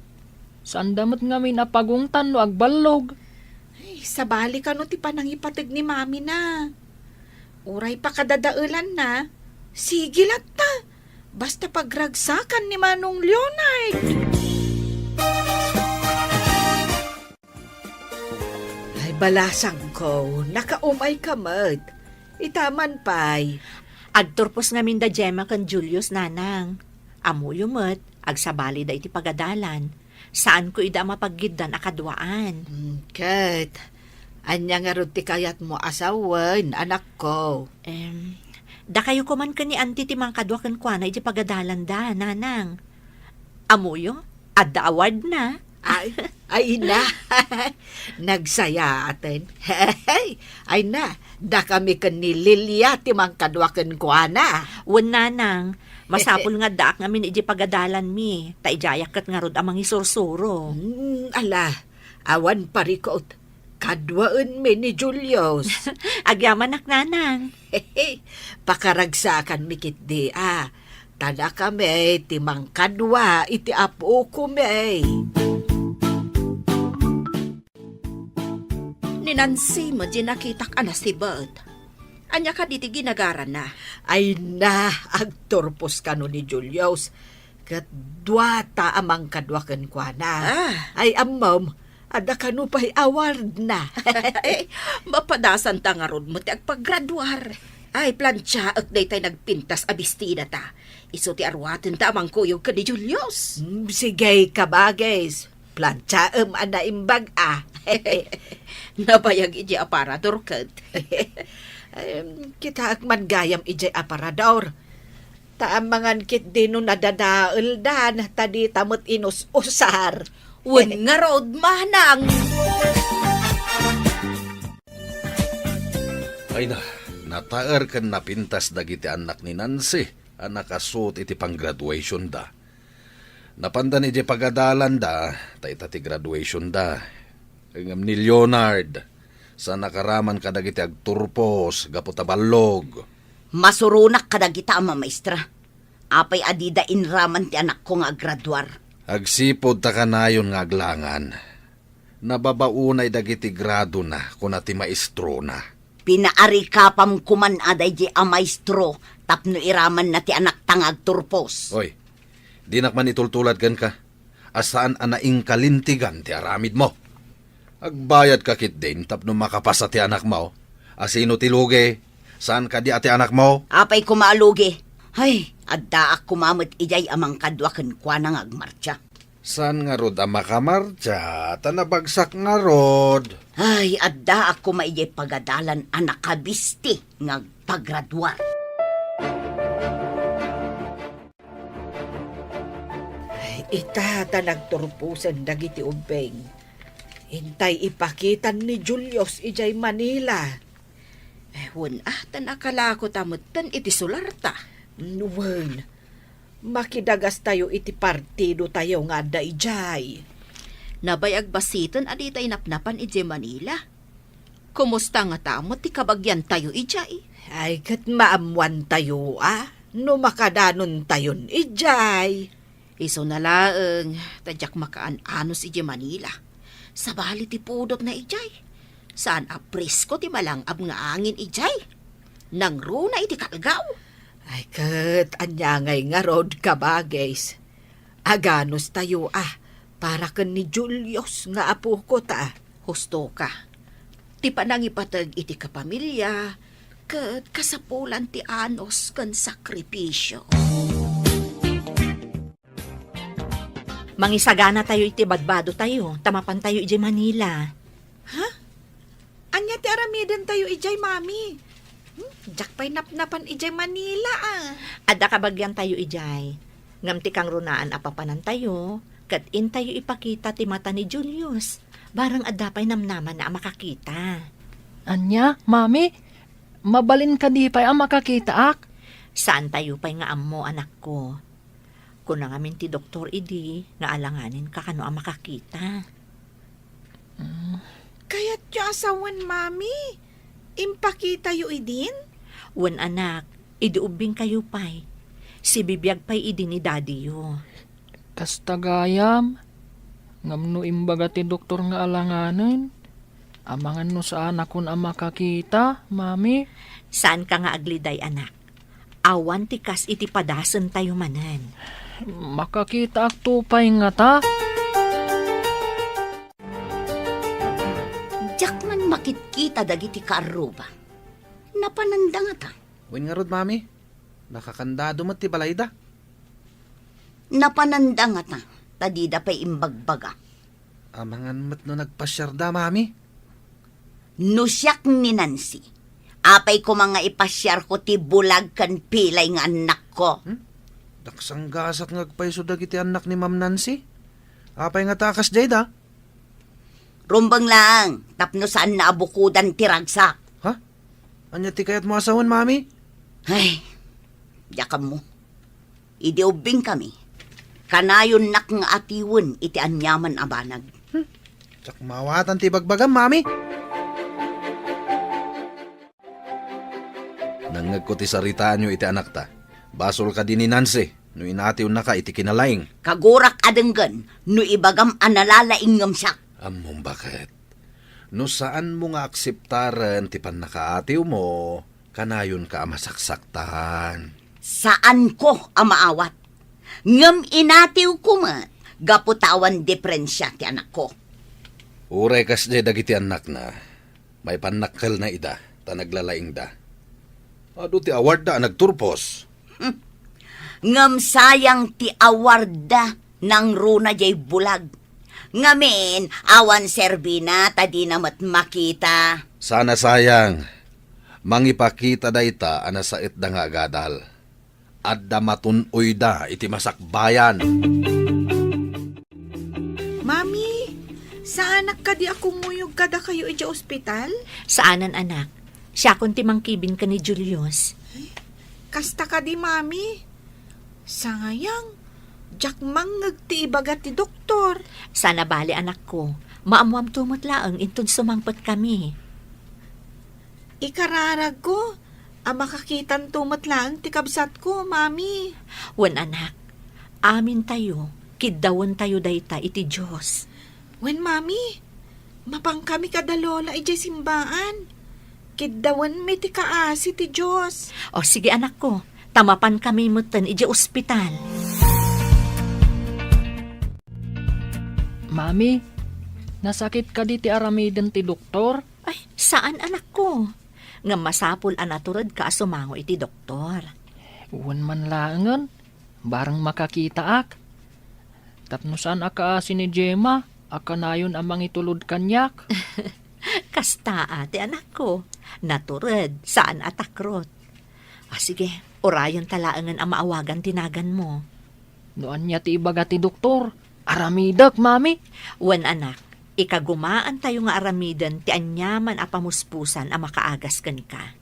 Saanda met ngamin a pagungtan no agballog. Ay, sabali kano ti panangipateg ni Mami na. Uray pakadadaelanna, sige latta. Basta pagragsakan ni Manong Leonard. Ay, balasangko, nakaumayka met. Ita man pay. Agturpos ngamin da Gemma ken Julius, nanang. Ammoyo met, agsabalida iti pagadalan. Saanko ida a mapaggiddan a kaduaan. Hmm, ket, ania ngarud ti kayatmo a sawen, anakko? Em, dakayo koman ken ni Auntie ti mangkadua kenkuana idiay pagadalanda, nanang. Ammoyo, adda awardna. Ay, ay na. Nagsayaaten. Ay na, dakami ken ni Lilia ti mangkadua kenkuana. Wen, nanang, masapul nga addaak ngamin idiay pagadalanmi, ta idiayak ket ngarud a mangisursuro. Hmm, ala, awan parikut. Kaduaenmi ni Julius. Agyamanak, nanang. Pakaragsakanmi ketdi a. Ta dakami ti mangkadua iti apokomi. Ni Nancy met diay nakitak a nasibet. Ania kadi ti ginagarana? Ay na, agturpos kano ni Julius. Ket duata a mangkadua kenkuana. Ah. Ay, ammom, adda kano pay awardna. Mapadasanta ngarud met ti agpagraduar. Ay, plantiaek daytay nagpintas a bestidata. Isu ti aruatenta a mangkuyog ken ni Julius. Mm, sige, kabagis. Plantiaem a naimbag a. Nabayag idiay aparador ket. Em, kitaek man gayam idiay aparador. Ta amangan ketdi no nadadaeldan, ta dita met inus-usar. Wen ngarud, manang. Ay na, nataer ken napintas dagiti annak ni Nancy a nakasuot iti panggraduationda. Napandan idiay pagadalanda, ta ita ti graduationda. Ngem ni Leonard, sa nakaraman kadagiti agturpos gapu ta ballog. Masuronak kadagita a mamaestra. Apay a dida inraman ti anakko nga aggraduar? Agsipud ta kanayon nga aglangan. Nababaonay dagiti gradona, kuna ti maestrona. Pinaarikapam koman a daydiay a maestro tapno iramanna ti anakta nga agturpos. Oy, dinak man itultulad kenka, a saan a naingkalintegan ti aramidmo. Agbayadka ketdin tapno makapasa ti anakmo. A sino ti lugi? Saan kadi a ti anakmo? Apay koma a lugi? Ay, addaak koma met idiay a mangkadua kenkuana nga agmartsa. Saan ngarud a makamartsa, ta nabagsak ngarud. Ay, addaak koma idiay pagadalan a nakabisti nga agpagraduar. Ay, ita ta nagturposen dagiti ubbing. Intay ipakitan ni Julius idiay Manila. Eh, wen, ah, ta nakalako ta metten iti sularta. Wen, makidagastayo iti partidotayo nga adda idiay. Nabayag basiten a ditay napnapan idiay Manila. Kumusta ngata met ti kabagiantayo idiay? Ay, ket maammoantayo, a? No makadanontayon idiay. Isuna laeng, ta diak makaan-anos idiay Manila. Sabali ti pudotna idiay. Saan a presko ti malang-ab nga angin idiay. Nangruna iti kalgaw. Ay, ket ania ngay ngarud, kabagis? Aganos tayo, a, para ken ni Julius nga apoko ta. Husto ka. Ti panangipateg iti kapamilya, ket kasapulan ti anos ken sakripisio. Mangisagana tayo iti badbado tayo, ta mapan tayo idiay Manila. Ha? Ania ti aramiden tayo idiay, Mami? Hmm? Diak pay napnapan idiay Manila, a. Adda kabagian tayo idiay. Ngem ti kangrunaan a papanan tayo, ket intayo ipakita ti mata ni Julius. Barang adda pay namnamana a makakita. Ania, Mami? Mabalin kadi pay a makakitaak? Saan tayo pay nga ammo, anakko. Kuna ngamin ti doktor idi nga alanganin ka kano a makakita. Mm. Kayatyo a sawen, Mami? Impakitayo idin? Wen, anak, idi ubbing kayo pay. Sibibiag pay idi ni dadiyo. Kasta gayam, ngem no imbaga ti doktor nga alanganen, amangan no saanakon a makakita, Mami? Saan ka nga agliday, anak. Awan ti kas iti padasen tayo manen. Makakitaak to pay ngata? Diak man makitkita dagiti kaarruba. Napananda ngata? Wen ngarud, Mami. Nakakandado met ti balayda. Napananda ngata, ta dida pay imbagbaga. Amangan met no nagpasiarda, Mami. No siak ni Nancy, apay koma nga ipasiarko ti bulag ken pilay nga annakko? Hmm? Daksanggasat nga agpayso dagiti annak ni Ma'am Nancy. Apay ngata a kasdiayda? Rumbeng laeng tapno saanna a bukodan ti ragsak. Ha? Ania ti kayatmo a sawen, Mami? Ay, diak ammo. Idi ubbingkami, kanayonnak nga atiwen iti aniaman a banag. Hmm. Diak maawatan ti ibagbagam, Mami. Nangngegko ti saritaanyo iti anakta. Basol kadi ni Nancy no inatiwennaka iti kinalaing? Kagurak a denggen no ibagam a nalalaing ngem siak. Ammom baket. No saanmo nga akseptaren ti pannakaatiwmo, kanayonka a masaksaktan. Saanko a maawat. Ngem inatiwko met gapu ta awan diferensia ti anakko. Uray kasdiay dagiti annakna, maipannakkelna ida, ta naglalaingda. Adu ti awarda a nagturpos. Hmm. Ngem sayang ti awarda nangruna diay bulag. Ngamin, awan serbina ta dina met makita. Sana sayang. Mangipakita dayta a nasaetda nga agadal. Adda matun-oyda iti masakbayan. Mami, saanak kadi a kumuyog kadakayo idiay ospital? Saanen, anak. Siakon ti mangkibin ken ni Julius. Kasta kadi, Mami. Sangayang, diak mangngeg ti ibaga ti doktor. Sana bali, anakko. Maammoamto met laeng inton sumangpetkami. Ikararagko a makakitanto met laeng ti kabsatko, Mami. Wen, anak, amintayo, kiddawentayo dayta iti Dios. Wen, Mami, mapankami kada Lola idiay simbaan. Kiddawenmi ti kaasi ti Dios. O, sige, anakko, ta mapankami metten idiay ospital. Mami, nasakit kadi ti aramiden ti doktor? Ay, saan, anakko. Ngem masapul a naturedka a sumango iti doktor. Wen man laengen, bareng makakitaak. Tapno saan a kaasi ni Gemma a kanayon a mangitulod kaniak. Kasta a ti anakko. Natured, saan a takrot. A, sige, urayenta laengen a maawagan ti naganmo. No ania ti ibaga ti doktor, aramidek, Mami. Wen, anak, ikagumaantayo nga aramiden ti aniaman a pamuspusan a makaagas kenka.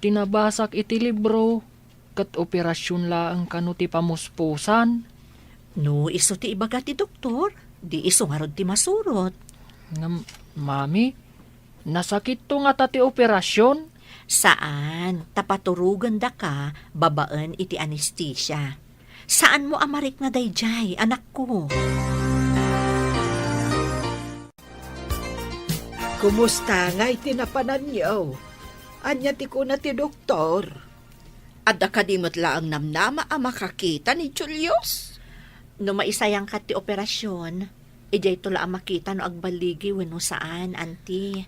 Ti nabasak iti libro, ket operasion laeng kano ti pamuspusan? No isu ti ibaga ti doktor, di isu ngarud ti masurot. Ngem, Mami, nasakitto ngata ti operasion? Saan, ta paturogendaka babaen iti anestesia. Saanmo a marikna daydiay, anakko. Kumusta ngay ti napananyo? Ania ti kuna ti doktor? Adda kadi met laeng namnama a makakita ni Julius? No maisayangka ti operasion, idiayto la a makita no agballigi wenno saan, anti.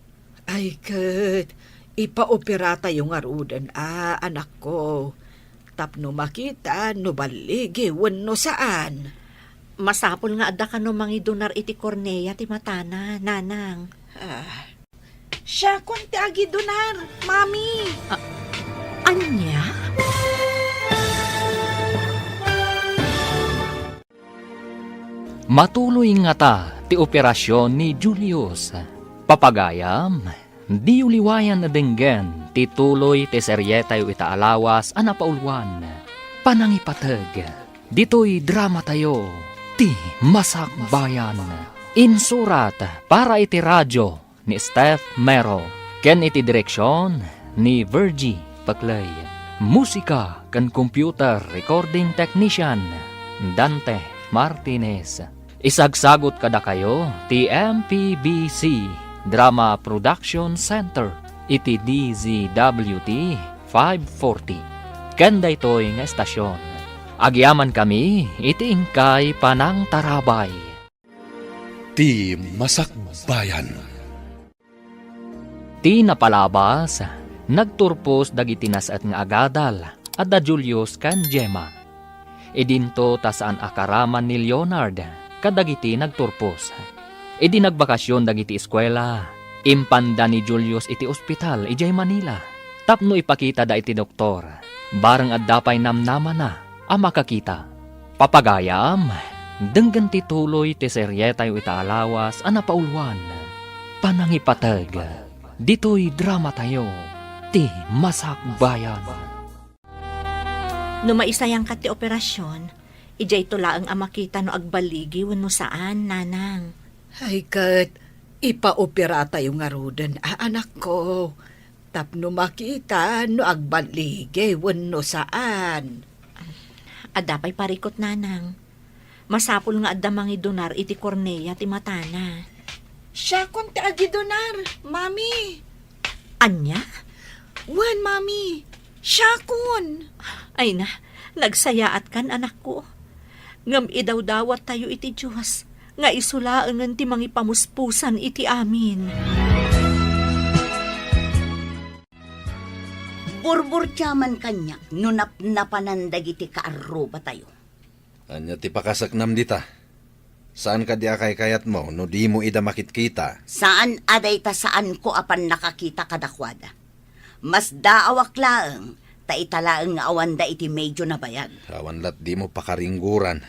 Ay ket, ipaoperatayo ngaruden a, anakko, tapno makita no balligi wenno saan. Masapul nga adda kano mangidonar iti kornea ti matana, nanang. Ah. Siakon ti agidonar, Mami. A-, ania? Matuloy ngata ti operasion ni Julius. Papagayam, diyo liwayan a denggen ti tuloy ti serietayo ita a lawas a napauluan, Panangipateg. Ditoy dramatayo, Ti Masakbayan. Insurat para iti radio ni Steph Mero, ken iti direksion ni Virgie Paclay. Musika ken computer recording technician, Dante Martinez. Isagsagut kadakayo ti M P B C Drama Production Center iti D Z W T five forty. Ken daytoy nga estasion, agyamankami iti inkay panangtarabay. Ti Masakbayan. Ti napalabas, nagturpos dagiti nas-et nga agadal a da Julius ken Gemma. Idinto ta saan a karaman ni Leonard kadagiti nagturpos. Idi nagbakasion dagiti eskuela, impanda ni Julius iti ospital idiay Manila tapno ipakitada iti doktor, bareng adda pay namnamana a makakita. Papagayam, denggen ti tuloy ti serietayo ita a lawas a napauluan, Panangipateg. Ditoy dramatayo, Ti Masakbayan. No maisayangka ti operasion, idiayto laeng a makita no agballigi wenno saan, nanang. Ay ket, ipaoperatayo ngaruden a, anakko, tapno makita no agballigi wenno saan. Adda pay parikut, nanang. Masapul nga adda mangidonar iti kornea ti matana. Siakon ti agidonar, Mami. Ania? Wen, Mami. Siakon. Ay na, nagsayaatkan, anakko. Ngem idawdawattayo iti Dios nga isu laengen ti mangipamuspusan iti amin. Burburtiaman kaniak no napnapanan dagiti kaarrubatayo. Ania ti pakasaknam dita? Saan kadi a kaykayatmo no dimo ida makitkita? Saan a dayta saanko a pannakakita kadakuada. Masdaawak laeng, ta ita laeng nga awanda iti medio nabayag. Awan lat dimo pakaringguran.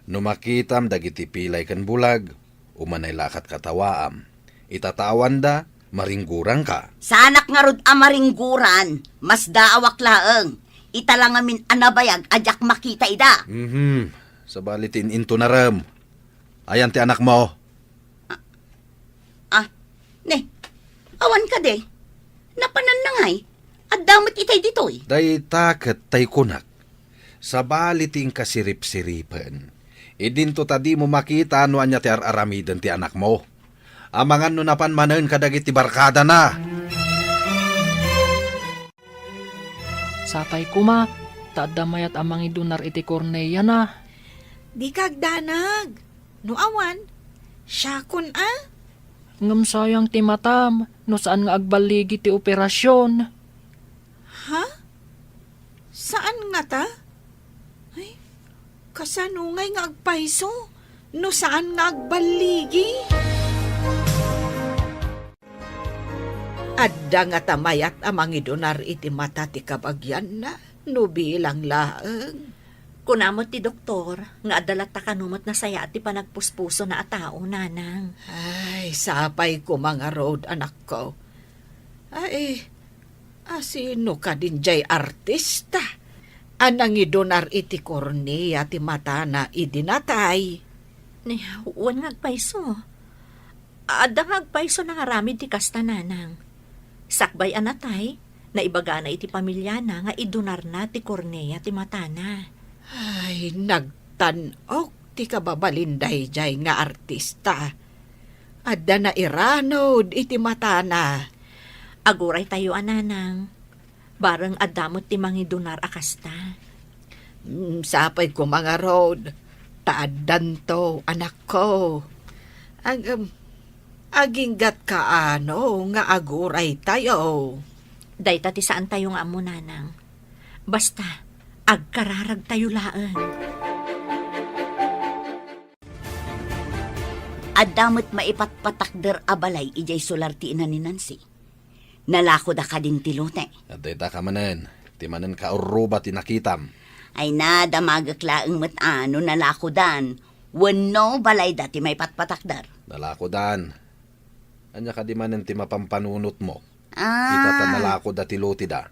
No makitam dagiti pilay ken bulag, umanay la a katkatawaam. Ita ta awanda, maringgurangka. Saanak ngarud a maringguran, masdaawak laeng. Ita la ngamin a nabayag a diak makita ida. Mhm. Sabali ti in-intonarem. Ayan ti anakmo? Ah, ne, awan kadi. Napanan na ngay. Adda met itay ditoy. Dayta ket tay kunak. Sabali ti inkasiripsiripen. Idinto ta dimo makita no ania ti ar-aramiden ti anakmo. Amangan no napan manen kadagiti barkadana. Sapay koma, ta adda mayat a mangidunar iti korneana. Dika agdanag. No awan, siakon a. Ngem sayang ti matam, no saan nga agballigi ti operasion. Ha? Saan ngata? Ay, kasano ngay nga agpayso no saan nga agballigi? Adda ngata mayat a mangidunar iti mata ti kabagianna no bilang laeng? Kuna met ti doktor nga adda latta kano met nasayaat ti panagpuspusona a tao, nanang. Ay, sapay koma ngarud, anakko. Ay, asino kadin jay artista a nangidunar iti kornea ti matana idi natay? Ni, wen nga agpayso. Adda nga agpayso nangaramid ti kasta, nanang. Sakbay a natay, Naibagana iti pamiliana nga idunarna ti kornea ti matana. Ay, nagtan-ok ti kababalin daydiay nga artista. Adda nairanud iti matana. Aguraytayo a, nanang. Bareng adda met ti mangidunar a kasta. Mm, sapay koma ngarud, ta addanto, anakko. Ag-, aginggat kaano nga aguraytayo? Dayta ti saantayo nga ammo, nanang. Basta, agkararagtayo laeng. Adda met maipatpatakder a balay idiay sular ti ina ni Nancy. Nalakoda kadin ti lote. Dayta ka manen, ti manen kaurruba ti nakitam. Ay na, damagek laeng met a no nalakodan, wenno balayda ti maipatpatakder. Nalakodan. Ania kadi manen ti mapampanunotmo? Ah. Ita ta nalakoda ti loteda.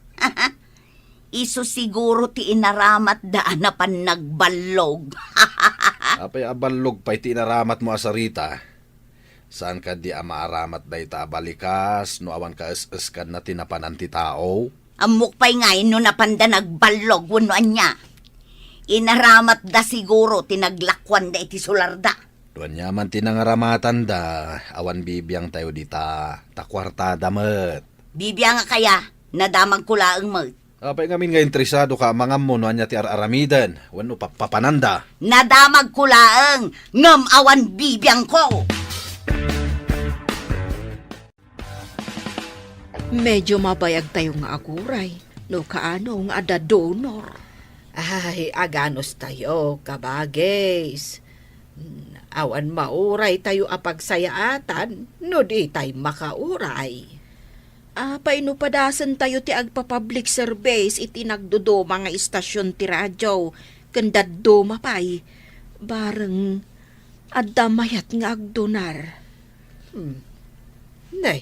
Isu siguro ti inaramatda a napan nagballog. Apay a ballog pay ti inaramatmo a sarita? Saan kadi a maaramat dayta a balikas no awan kaes-eskanna ti napanan ti tao? Ammok pay ngay no napanda nagballog wenno ania. Inaramatda siguro ti naglakuanda iti sularda. No ania man ti nangaramatanda, awan bibiangtayo dita, ta kuartada met. Bibiangak aya, nadamagko laeng met. Apay ngamin nga interesado ka a mangammo no ania ti ar-aramiden wenno pappapananda? Nadamagko laeng, ngem awan bibiangko. Medyo mabayagtayo nga aguray no kaano nga adda donor. Ay, aganustayo, kabagis. Hmm, awan mauraytayo a pagsayaatan no ditay makauray. Apay no padasentayo ti agpa-public service iti nagduduma nga istasyon ti radio ken dadduma pay, bareng adda mayat nga agdonar. Hmm. Nay,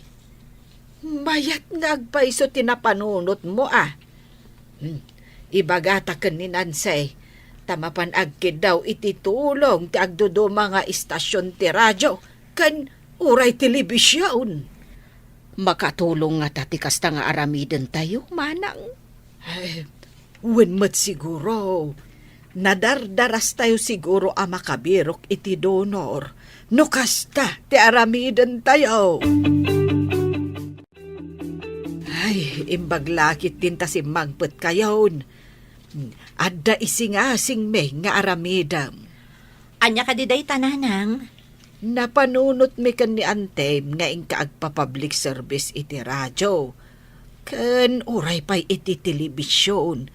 mayat nga agpayso ti napanunotmo a. Hmm. Ibagata ken ni Nancy, ta mapan agkiddaw iti tulong ti agduduma nga istasyon ti radio ken uray telebision. Makatulong ngata ti kasta nga aramidentayo, manang? Ay, wen met siguro. Nadardarastayo siguro a makabirok iti donor no kasta ti aramidentayo. Ay, imbag lakit din ta simmangpetkayon. Adda isingasingmi nga aramidem. Ania kadi dayta, nanang? Napanunotmi ken ni Antem nga inka agpa-public service iti radio. Ken uray pay iti telebision.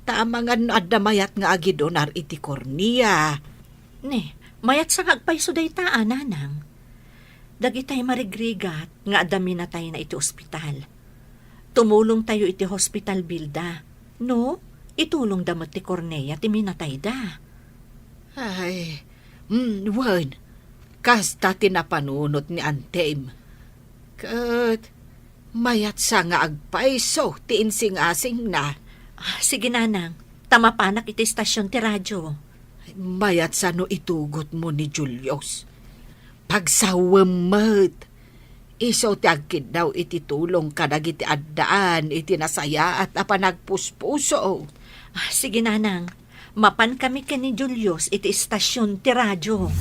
Ta amangan no adda mayat nga agidonar iti kornea. Ne, mayat sa nga agpayso dayta a, nanang. Dagitay marigrigat nga adda minatayna iti ospital. Tumulongtayo iti hospital bill da. No, itulongda met ti kornea ti minatayda. Ay, mm, wen, kasta ti napanunot ni Antem. Ket mayat sa nga agpayso ti insingasingna. Ah, sige, nanang. Ta mapanak iti istasyon ti radyo. Mayat sa no itugotmo ni Julius. Pagsawem met. Isu ti agkiddaw iti tulong kadagiti addaan iti nasayaat a panagpuspuso. Ah, sige, nanang. Mapankami ken ni Julius iti istasyon ti radyo.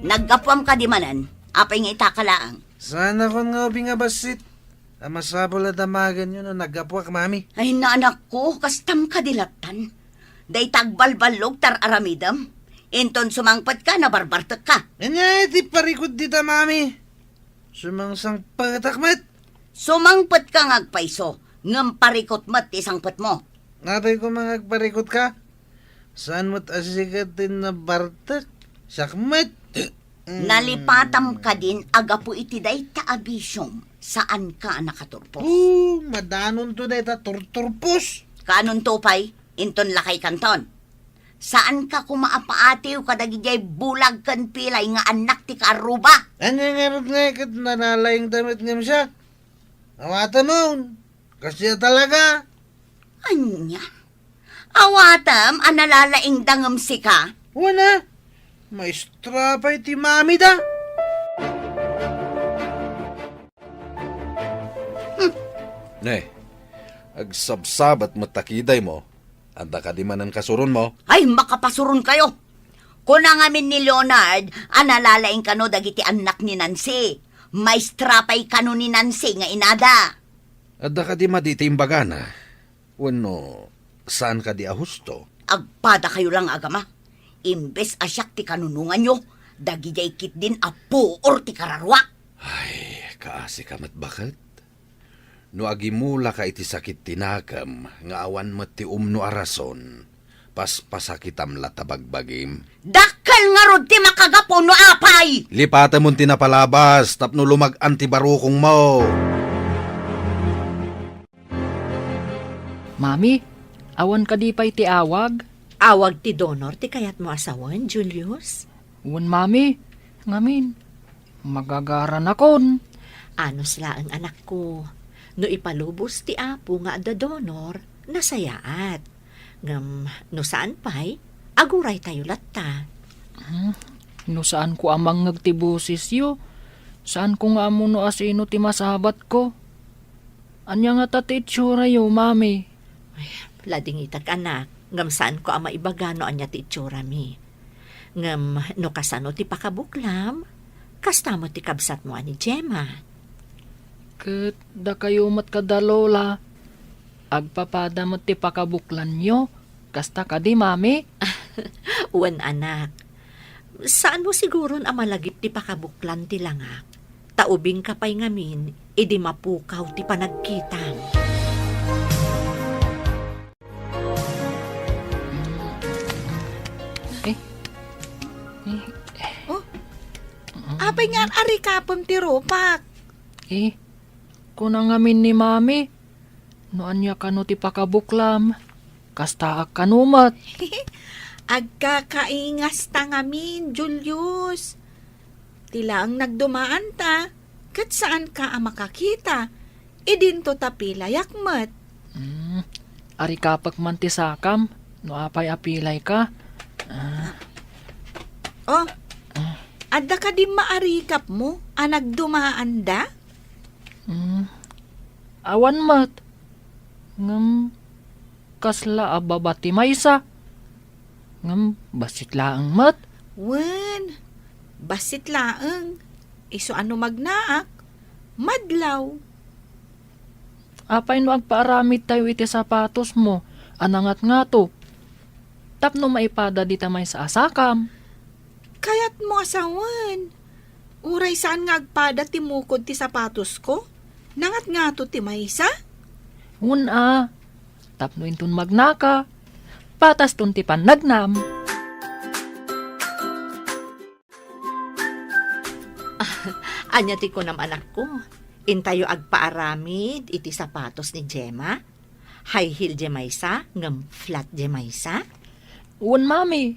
Naggapuam kadi manen? Apay nga itaka laeng? Saan a kon nga ubing a bassit. A masapul a damagenyo no naggapuak, Mami. Ay, naanakko, kastam kadi lattan. Dayta agbalballog ti ar-aramidem. Inton sumangpetka, nabarbartekka. Ania ti parikut dita, Mami? Sumangsangpetak met. Sumangpetka nga agpayso, ngem parikut met ti sangpetmo. Apay koma nga agparikutka? Saan met a sika ti nabartek? Siak met. Nalipatam kadin a gapu iti dayta a bisiom, saanka a nakaturpos. Oh, madanonto dayta turturpos. Kaanonto pay, inton lakaykanton. Saanka koma a paatiw kadagijay bulag ken pilay nga annak ti kaarruba. Ania ngarud nga ket nalalaingda met ngem siak? Awatemon, kasdiay talaga. Ania? Awatem a nalalaingda ngem sika? Wen a, maestra pay ti mamida. Ne, agsabsabat met ta kidaymo. Adda kadi manen kasuronmo? Ay, makapasuronkayo! Kuna ngamin ni Leonard a nalalaing kano dagiti annak ni Nancy. Maestra pay kano ni Nancy nga inada. Adda kadi madi ti imbagana? Wenno, saan kadi a husto? Agpadakayo lang, agama. Imbes a siak ti kanunonganyo, dagijay ketdin a puor ti kararuak. Ay, kaasika met baket. No agimulaka iti sakit ti nakem nga awan met ti umno a rason, paspasakitam latta bagbagim. Dakkel ngarud ti makagapu no apay! Lipatemon ti napalabas tapno lumag-an ti barukongmo. Mami, awan kadi pay ti awag? Awag ti donor ti kayatmo a sawen, Julius? Wen, Mami. Ngamin, magagaranakon. Anus laeng, anakko. No ipalubos ti Apo nga adda donor, nasayaat. Ngem no saan pay, aguraytayo latta. Hmm, no saanko a mangngeg ti bosesyo, saanko nga ammo no asino ti masabatko. Ania ngata ti itsuratayo, Mami? Ay, ladingitak, anak, ngem saanko a maibaga no ania ti itsurami. Ngem no kasano ti pakabuklam, kasta met ti kabsatmo a ni Gemma. Ket dakayo met kada Lola, agpapada met ti pakabuklanyo, kasta kadi, Mami? Wen, anak. Saanmo siguron a malagip ti pakabuklan ti langak, ta ubingka pay ngamin idi mapukaw ti panagkitam. Eh, eh. Oh, apay nga arikapem ti rupak? Eh, kuna ngamin ni Mami, no ania kano ti pakabuklam, kastaak kano met. Agkakaingasta ngamin, Julius. Ti laeng nagdumaanta, ket saanka a makakita. Idinto ta pilayak met. Hmm, arikapek man ti sakam, no apay a pilayka. Ah. Oh, adda kadi maarikapmo a nagdumaanda? Hmm, awan met. Ngem, kasla a baba ti maysa. Ngem bassit laeng met. Wen, bassit laeng. Isu a no magnaak, madlaw. Apay no agpaaramidtayo iti sapatosmo a nangatngato, tapno maipada dita maysa a sakam? Kayatmo a sawen, uray saan nga agpada ti mukod ti sapatosko, nangatngato ti maysa? Wen a, tapno inton magnaka, pataston ti pannagnam. Ania ti kunam, anakko? Intayo agpaaramid iti sapatos ni Gemma? High heel diay maysa, ngem flat diay maysa? Wen, Mami.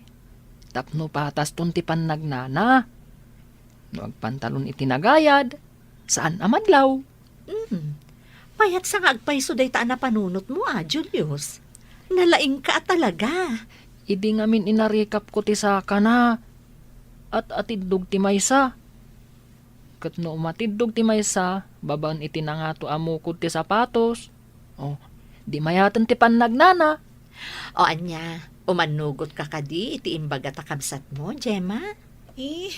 Tapno pataston ti pannagnana. No agpantalon iti nagayad, saan a madlaw. Hmm. Payatsa nga agpayso dayta a napanunotmo a, Julius. Nalaingka a talaga. Idi ngamin inarikapko ti sakana, at-atiddog ti maysa. Ket no umatiddog ti maysa babaen iti nangato a mukod ti sapatos, o, di mayaten ti pannagnana. O ania, umannugotka kadi iti imbaga ta kabsatmo, Gemma? Eh,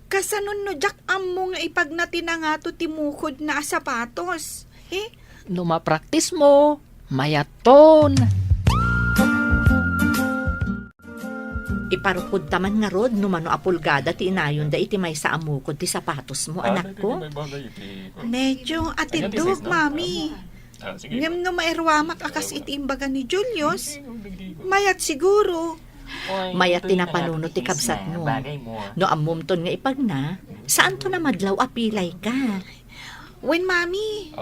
kasanon no diak ammo nga ipagna ti nangato ti mukodna a sapatos? Eh? No mapraktismo, mayatton. Iparukodta man ngarud no mano a pulgada ti inayonda iti maysa a mukod ti sapatosmo, anakko? Medyo atiddog, Mami. Ngem no mairuamak a kas iti imbaga ni Julius, mayat siguro. Mayat ti napanunot ti kabsatmo. No ammomton nga ipagna, saanton a madlaw a pilayka. Wen, Mami.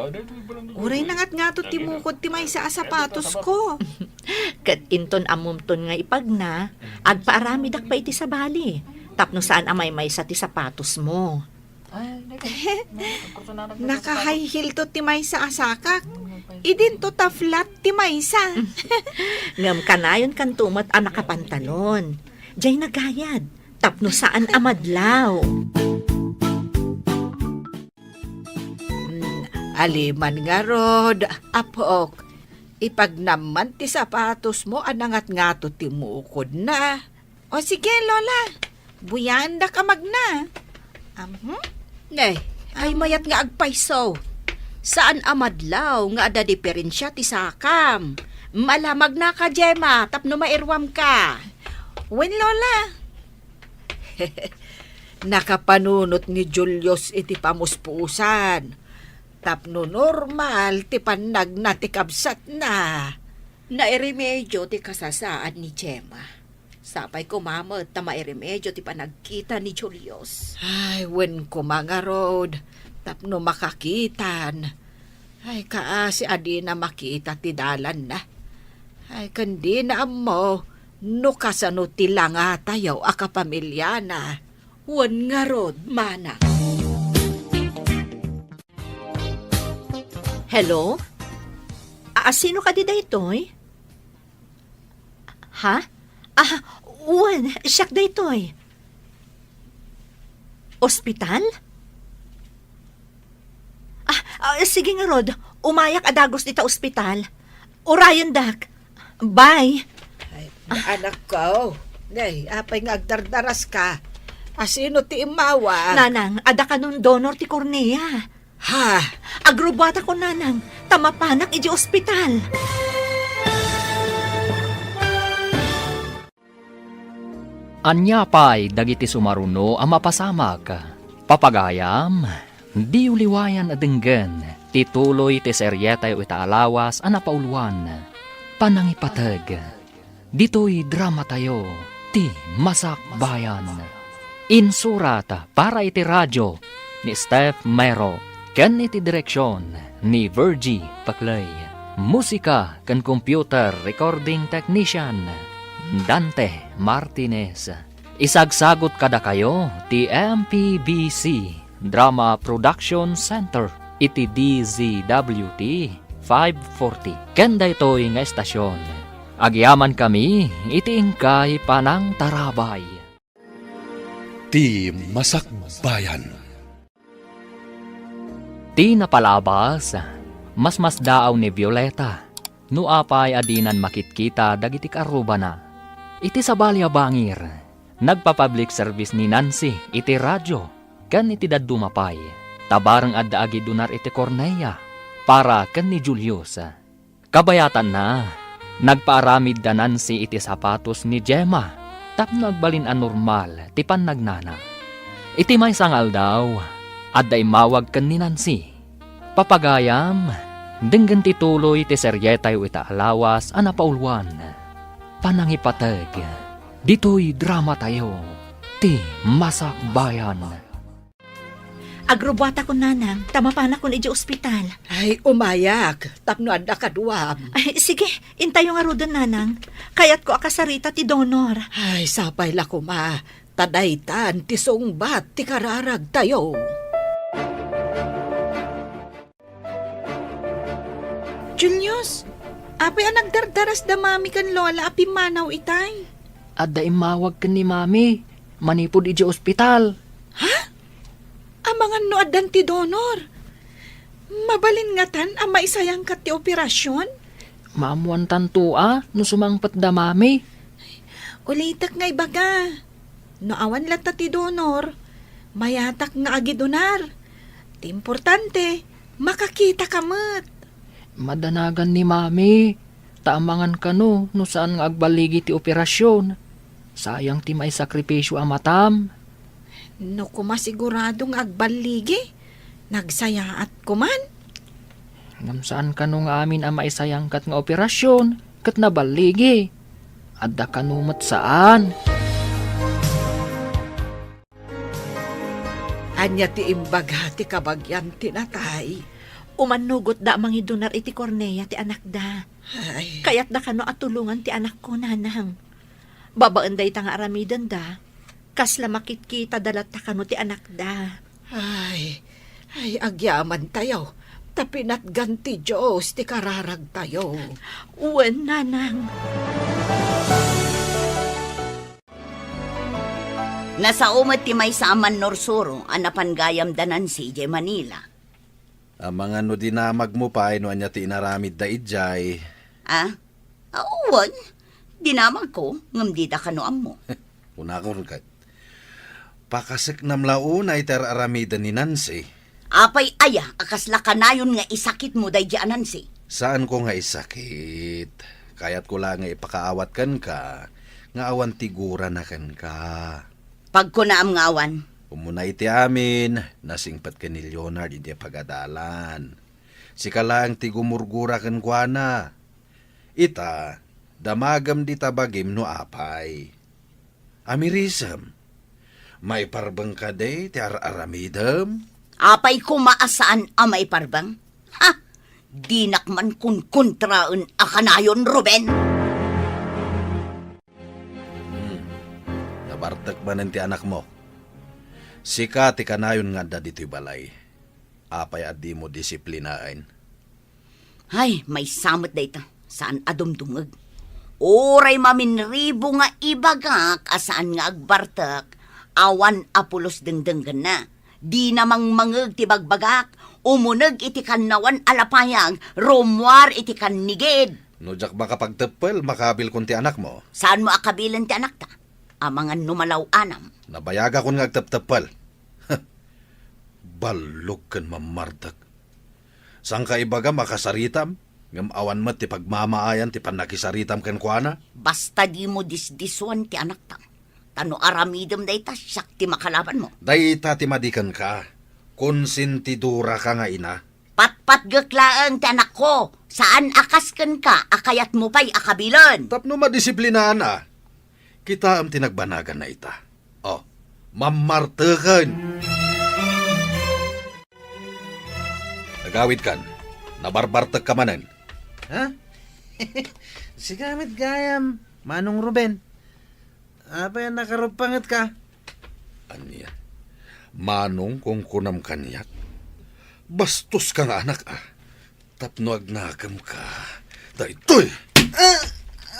Uray nangatngato ti mukod ti maysa a sapatosko. Ket inton ammomton nga ipagna, agpaaramidak pay iti sabali, tapno saan a maymaysa ti sapatosmo. Naka-high heel to ti maysa a sakak. Idinto ta flat ti maysa. Ngem kanayonkanto met a nakapantalon. Diay nagayad, tapno saan a madlaw. Mm, Aliman ngarud, apok, ipagnamman ti sapatosmo a nangatngato ti mukodna. O sige, Lola, buyaendak a magna. Amhm? Nay, ay mayat nga agpayso. Saan a madlaw nga adda diferensia ti sakam. Malamagnaka, Gemma, tapno mairuamka. Wen, Lola. Nakapanunot ni Julius iti pamuspusan. Tapno normal ti pannagna ti kabsatna. Nairemedio ti kasasaad ni Gemma. Sapay koma met ta mairemedio ti panagkita ni Julius. Ay, wen koma ngarud, tapno makakitan. Ay, kaasi a dina makita ti dalanna. Ay, ken dina ammo no kasano ti langatayo a kapamiliana. Wen ngarud, manang. Hello? A-, sino kadi daytoy? Ha? Ah, wen, siak daytoy. Ospital? Ah, ah, sige ngarud, umayak a dagus dita ospital. Urayendak. Bye. Ay, anak ko. Nay, apay nga agdardaraska? Asino ti immawa? Nanang, adda kanon donor ti kornea. Ha? Agrubuatakon, nanang, ta mapanak idiay ospital. Ania pay dagiti sumaruno a mapasamak? Papagayam, diyo liwayan a denggen ti tuloy ti serietayo ita a lawas a napauluan, Panangipateg. Ditoy dramatayo, ti Masakbayan. Insurat para iti radio ni Steph Mero ken iti direksion ni Virgie Paclay. Musika ken computer recording technician, Dante Martinez. Isagsagut kadakayo ti M P B C Drama Production Center iti D Z W T five forty. Ken daytoy nga estasion, agyamankami iti inkay panangtarabay. Ti Masakbayan. Ti napalabas, masmasdaaw ni Violeta no apay a dinan makitkita dagiti kaarrubana. Iti sabali a bangir, nagpa-public service ni Nancy iti radio ken iti dadduma pay, ta bareng adda agidunar iti kornea para ken ni Julius. Kabayatanna, nagpaaramid da Nancy iti sapatos ni Gemma tapno agbalin a normal ti pannagnana. Iti maysa nga aldaw, adda immawag ken ni Nancy. Papagayam, denggen ti tuloy ti serietayo ita a lawas a napauluan, Panangipateg. Ditoy dramatayo, ti Masakbayan. Agrubuatakon, nanang, ta mapanakon idiay ospital. Ay, umayak, tapno adda kaduam. Ay, sige, intayo ngaruden, nanang. Kayatko a kasarita ti donor. Ay, sapay la koma, ta daytan ti sungbat ti kararagtayo. Julius, apay a nagdardaras da Mami ken Lola a pimmanaw itay? Adda immawag ken ni Mami manipud idiay ospital. Ha? Amangan no addan ti donor? Mabalin ngatan a maisayangkat ti operasyon? Maammoantanto a no sumangpet da Mami. Ulitek nga ibaga, no awan latta ti donor, mayatak nga agidunar. Ti importante, makakitaka met. Madanagan ni Mami, ta amangan kano no saan nga agballigi ti operasyon. Sayang ti maisakripisio a matam. No koma sigurado nga agballigi, nagsayaat koman. Ngem saan kano nga amin a maisayangkat nga operasyon ket naballigi. Adda kano met saan. Ania ti imbaga ti kabagian ti natay? Umannugotda a mangidunar iti kornea ti anakda. Ay. Kayatda kano a tulongan ti anakko, nanang. Babaen dayta nga aramidenda, kasla makitkitada latta kano ti anakda. Ay, ay, agyamantayo, ta pinatgan ti Dios ti kararagtayo. Wen, nanang. Nasao met ti maysa a mannursuro a napan gayam da Nancy idiay Manila. Amangan no dinamagmo pay no ania ti inaramidda idiay. Ah? Awan. Dinamagko, ngem dida kano ammo. Kunakon ket, pakaseknam la unay ti ar-aramiden ni Nancy. Apay aya a kasla kanayon nga isakitmo daydi a Nancy? Saanko nga isakit. Kayatko la nga ipakaawat kenka nga awan ti gurana kenka. Pagkunaam nga awan. Umuna iti amin, nasingpet ken ni Leonard idiay pagadalan. Sika laeng ti gumurgura kenkuana. Ita, damagem dita bagim no apay. Amirisem, maiparbeng kadi ti ar-aramidem? Apay koma a saan a maiparbeng? Ha! Dinak man kunkuntraen a kanayon, Ruben! Hmm. Nabartek manen ti anakmo. Sika ti kanayon nga adda ditoy balay. Apay a dimo disiplinaen? Ay, maysa met dayta. Saan a dumdumngeg. Uray maminribo nga ibagak a saan nga agbartek, awan a pulos dengdenggenna. Dina mangmangeg ti bagbagak, umuneg iti kannawan a lapayag, rummuar iti kannigid. No diak makapagteppel, makabilkon ti anakmo. Saanmo a kabilen ti anakta? Amangan no malaw-anam. Nabayagakon nga agtepteppel. Ballog ken mammartek. Sangka ibagam a kasaritam, ngem awan met ti pagmamaayan ti pannakisaritam kenkuana. Basta dimo disdisuan ti anakta. Ta no aramidem dayta, siak ti makalabanmo. Dayta ti madi kenka. Konsentidoraka nga ina. Patpatgek laeng ti anakko. Saan a kas kenka a kayatmo pay a kabilen. Tapno madisiplinaanna. Kitaem ti nagbanaganna ita. Oh, mammarteken. Agawidkan, nabarbartekka manen. Ha? Sika met gayam, Manong Ruben. Apay a nakaruppangetka? Ania? Manong kunkunam kaniak? Bastoska nga anak, a. Tapno agnakemka. Daytoy! Ah!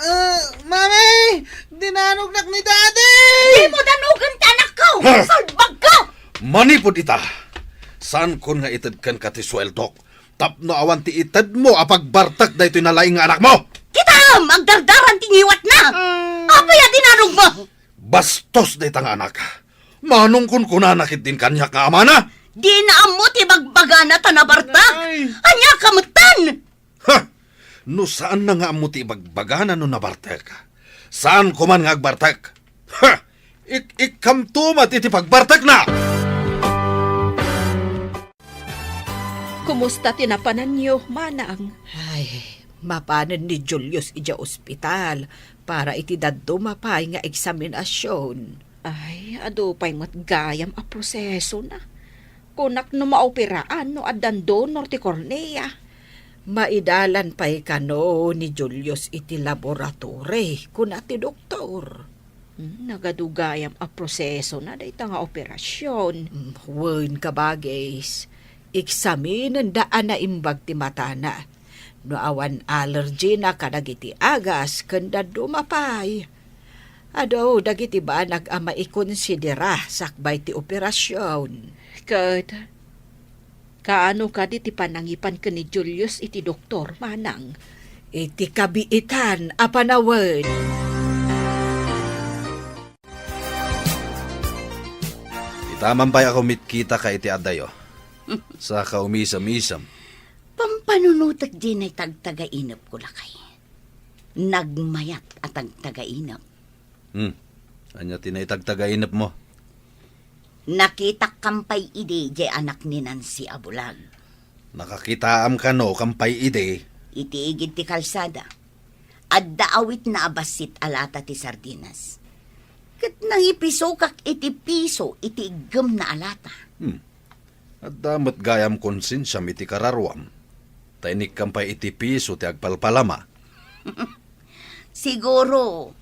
Ah! Mami! Dinanognak ni Daddy! Dimo danogen ti anakko! Ha? Salbagko! Manipud ita, saankon nga ited kenka ti sueldok tapno awan ti itedmo a pagbartek daytoy nalaing nga anakmo! Kitaem, agdardaran ti ngiwatna! Mm. Apay a dinanogmo? Bastos dayta nga anak. Manong kunkunana ketdin kaniak nga amana? Dina ammo ti bagbagana ta nabartek. Ay. Ania ka metten? Ha! No saanna nga ammo ti ibagbagana no nabartek, saanko man nga agbartek. Ha! Ik-, ikkamto met iti pagbartekna! Kumusta ti napananyo, Manang? Ay, mapanen ni Julius idiay ospital para iti dadduma pay nga eksaminasion. Ay, adu pay met gayam a prosesona. Kunak no maoperaan no addan donor ti kornea. Maidalan pay kano ni Julius iti laboratory, kuna ti doktor. Hmm, nagadu gayam a prosesona dayta nga operasion. Hmm, wen, kabagis. Eksaminenda a naimbag ti matana. No awan allergy na kadagiti agas ken dadduma pay. Adu dagiti banag a maikonsidera sakbay ti operasion. Ket kaano kadi ti panangipan ken ni Julius iti doktor, Manang? Iti kabiitan a panawen. Itaman pay a kumitkitaka iti adayo. Saka umisem-isem. Pampanunotek diay tagtagainepko, lakay. Nagmayat a tagtagainep. Hmm. Ania ti naitagtagainepmo? Nakitak kampay idi diay anak ni Nancy a bulag. Nakakitaam kano kampay idi? Iti igid ti kalsada. Adda awitna a bassit a lata ti sardinas. Ket nangipisokak iti piso iti iggemna a lata. Hmm. Adda met gayam konsensiam iti kararuam, ta inikkam pay iti piso ti agpalpalama. Siguro,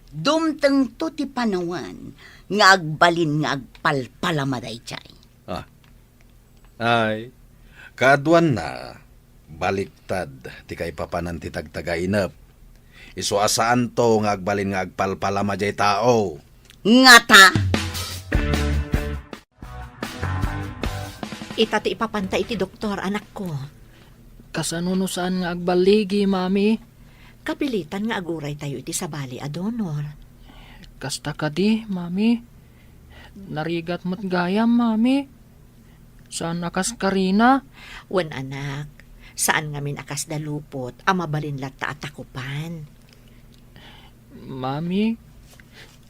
dumtengto ti panawen nga agbalin nga agpalpalama daydiay. Ah. Ay, kaaduanna, baliktad ti kaipapanan ti tagtagainep. Isu a saanto nga agbalin nga agpalpalama diay tao. Ngata! Ita ti ipapanta iti doktor, anakko. Kasano no saan nga agballigi, Mami? Kapilitan nga aguraytayo iti sabali a donor. Kasta kadi, Mami? Narigat met gayam, Mami. Saan a kas Karina? Wen, anak, saan ngamin a kasda lupot a mabalin latta a takupan. Mami,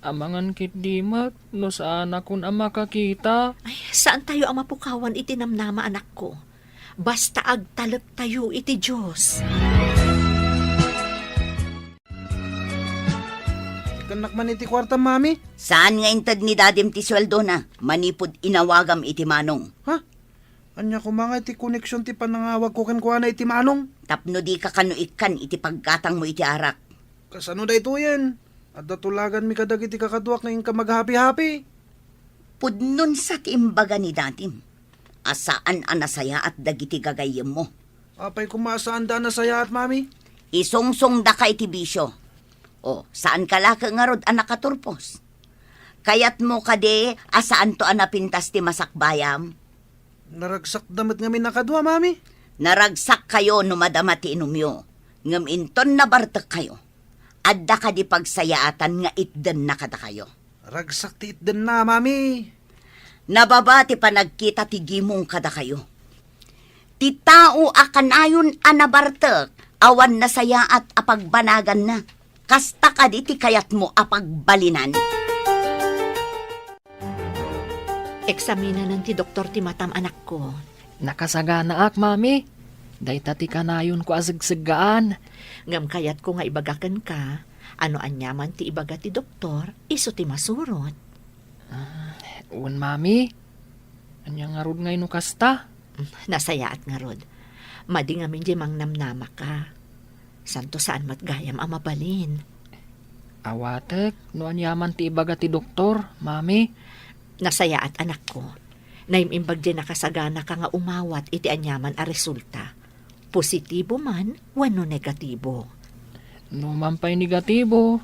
amangan ketdi met no saanakon a makakita. Ay, saantayo a mapukawan iti namnama, anakko. Basta agtalektayo iti Dios. Ikkannak man iti kuartam, Mami. Saan nga inted ni Dadim ti sueldona manipud inawagam iti Manong? Ha? Ania koma nga iti koneksion ti panangawagko kenkuana iti Manong? Tapno dika kano ikkan iti paggatangmo iti arak. Kasano daytoyen? Adda tulaganmi kadagiti kakaduak nga inka maghapi-hapi. Pudno sa ti imbaga ni Dadim a saan a nasayaat dagiti gagayyemmo. Apay koma a saanda a nasayaat, Mami? Isungsongdaka iti bisio. O, saanka la ngarud a nakaturpos? Kayatmo kadi a saanto a napintas ti masakbayam? Naragsakda met ngamin a kadua, Mami. Naragsakkayo no madama ti inumyo, ngem inton nabartekkayo. Adda kadi pagsayaatan nga itdenna kadakayo? Ragsak ti itdenna, Mami. Nababa ti panagkita ti gimong kadakayo. Ti tao a kanayon a nabartek, awan nasayaat a pagbanaganna. Kasta kadi ti kayatmo a pagbalinan? Eksaminanen ti doktor ti matam, anakko. Nakasaganaak, Mami. Dayta ti kanayonko a segseggaan. Ngem kayatko nga ibaga kenka, a no aniaman ti ibaga ti doktor, isu ti masurot. Ah, wen, Mami. Ania ngarud ngay no kasta? Nasayaat ngarud. Madi ngamin diay mangnamnamaka. Santo saan met gayam a mabalin. Awatek no aniaman ti ibaga ti doktor, Mami. Nasayaat, anakko. Naim-imbag diay nakasaganaka nga umawat iti aniaman a resulta. Positibo man wenno negatibo. No man pay negatibo,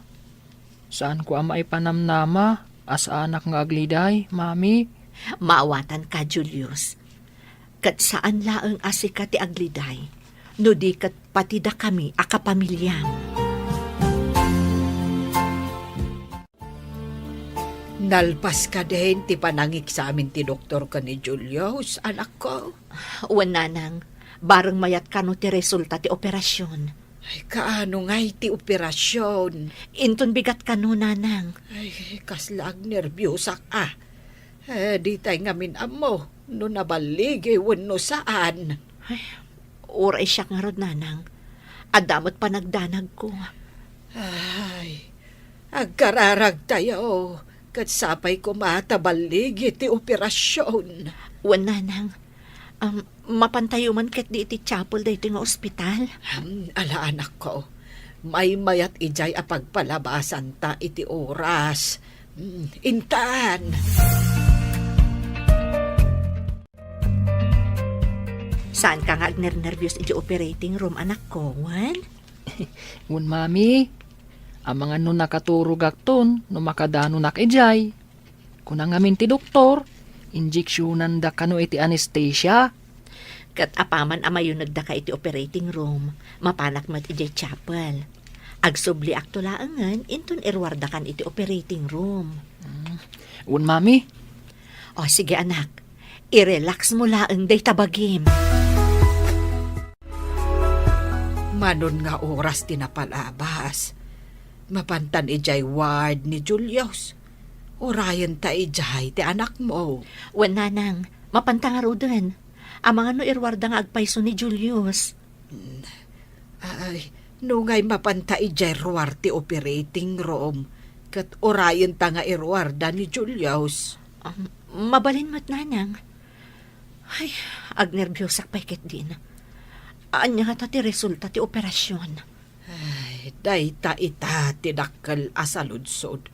saanko a maipanamnama a saanak nga agliday, Mami. Maawatanka, Julius. Ket saan laeng a sika ti agliday, no di ket pati dakami a kapamiliam. Nalpas kadin ti panangeksamin ti doktor ken ni Julius, anakko? Wen, nanang, bareng mayat kano ti resulta ti operasion. Ay, kaano ngay ti operasion? Inton bigat kano, nanang. Ay, kasla agnerbiosak a. Eh, ditay ngamin ammo no naballigi wenno saan. Ay, uray siak ngarud, nanang. Adda met panagdanagko. Ay, agkararagtayo, ket sapay koma ta balligi ti operasion. Wen, nanang. Am, mapantayo man ketdi iti chapel daytoy nga ospital? Hmm, ala, anakko. Maymayat idiay a pagpalabasanta iti oras. Hmm, intan. Saanka nga agnernerbios iti operating room, anakko, wen? Wen, Mami. Amangan no nakaturogakton no makadanonak idiay. Kuna ngamin ti doktor, injeksionanda kano iti anesthesia. Ket apaman a mayunegdaka iti operating room, mapanak met idiay chapel. Agsubliakto laengen inton iruardakan iti operating room. Mm. Wen, Mami. O, sige, anak. I-relax mo laeng dayta bagim. Manon nga oras ti napalabas, mapantan idiay ward ni Julius. Urayenta idiay ti anakmo. Wen, nanang, mapanta ngaruden. Amangan no iruarda nga agpayso ni Julius. Ay, nungay mapanta idiay ruar ti operating room, ket urayenta nga iruarda ni Julius. Um, mabalin met, nanang. Ay, agnerbiosak pay ketdin. Ania ngata ti resulta ti operasion? Ay, dayta ita ti dakkel a saludsod.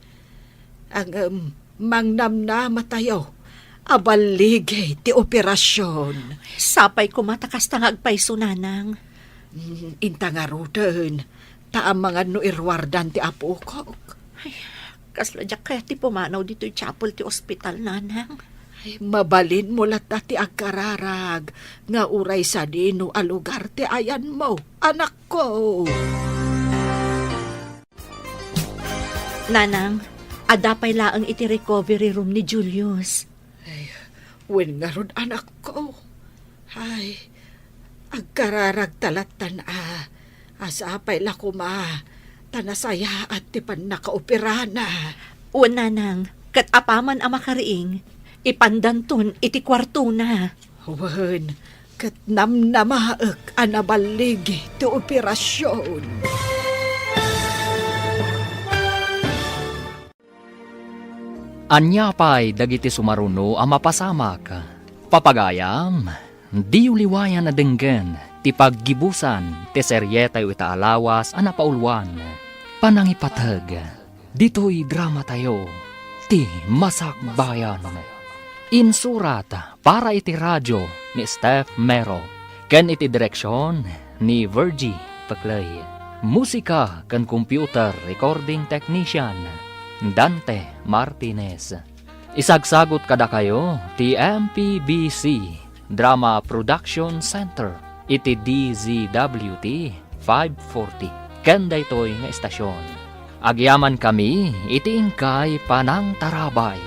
Ngem, mangnamnamatayo a balligi ti operasion. Sapay koma ta kasta nga agpayso, nanang. Mm, inta ngaruden, ta amangan no iruardan ti apokok. Ay, kasla diak kayat ti pumanaw ditoy chapel ti ospital, nanang. Ay, mabalinmo latta ti agkararag nga uray sadino a lugar ti ayanmo, anakko. Nanang, adda pay laeng iti recovery room ni Julius. Ay, wen ngarud, anakko. Ay, agkararagta lattan a, a sapay la koma ta nasayaat ti pannakaoperana. Wen, nanang, ket apaman a makariing, ipandanton iti kuartona. Wen, ket namnamaek a naballigi ti operasion. Ania pay dagiti sumaruno a mapasamak? Papagayam, diyo liwayan a denggen ti paggibusan ti serietayo ita a lawas a napauluan, Panangipateg. Ditoy dramatayo, ti Masakbayan. Insurat para iti radio ni Steph Mero, ken iti direksion ni Virgie Peclay. Musika ken computer recording technician, Dante Martinez. Isagsagut kadakayo ti M P B C Drama Production Center iti D Z W T five forty ken daytoy nga estasion. Agyamankami iti inkay panangtarabay.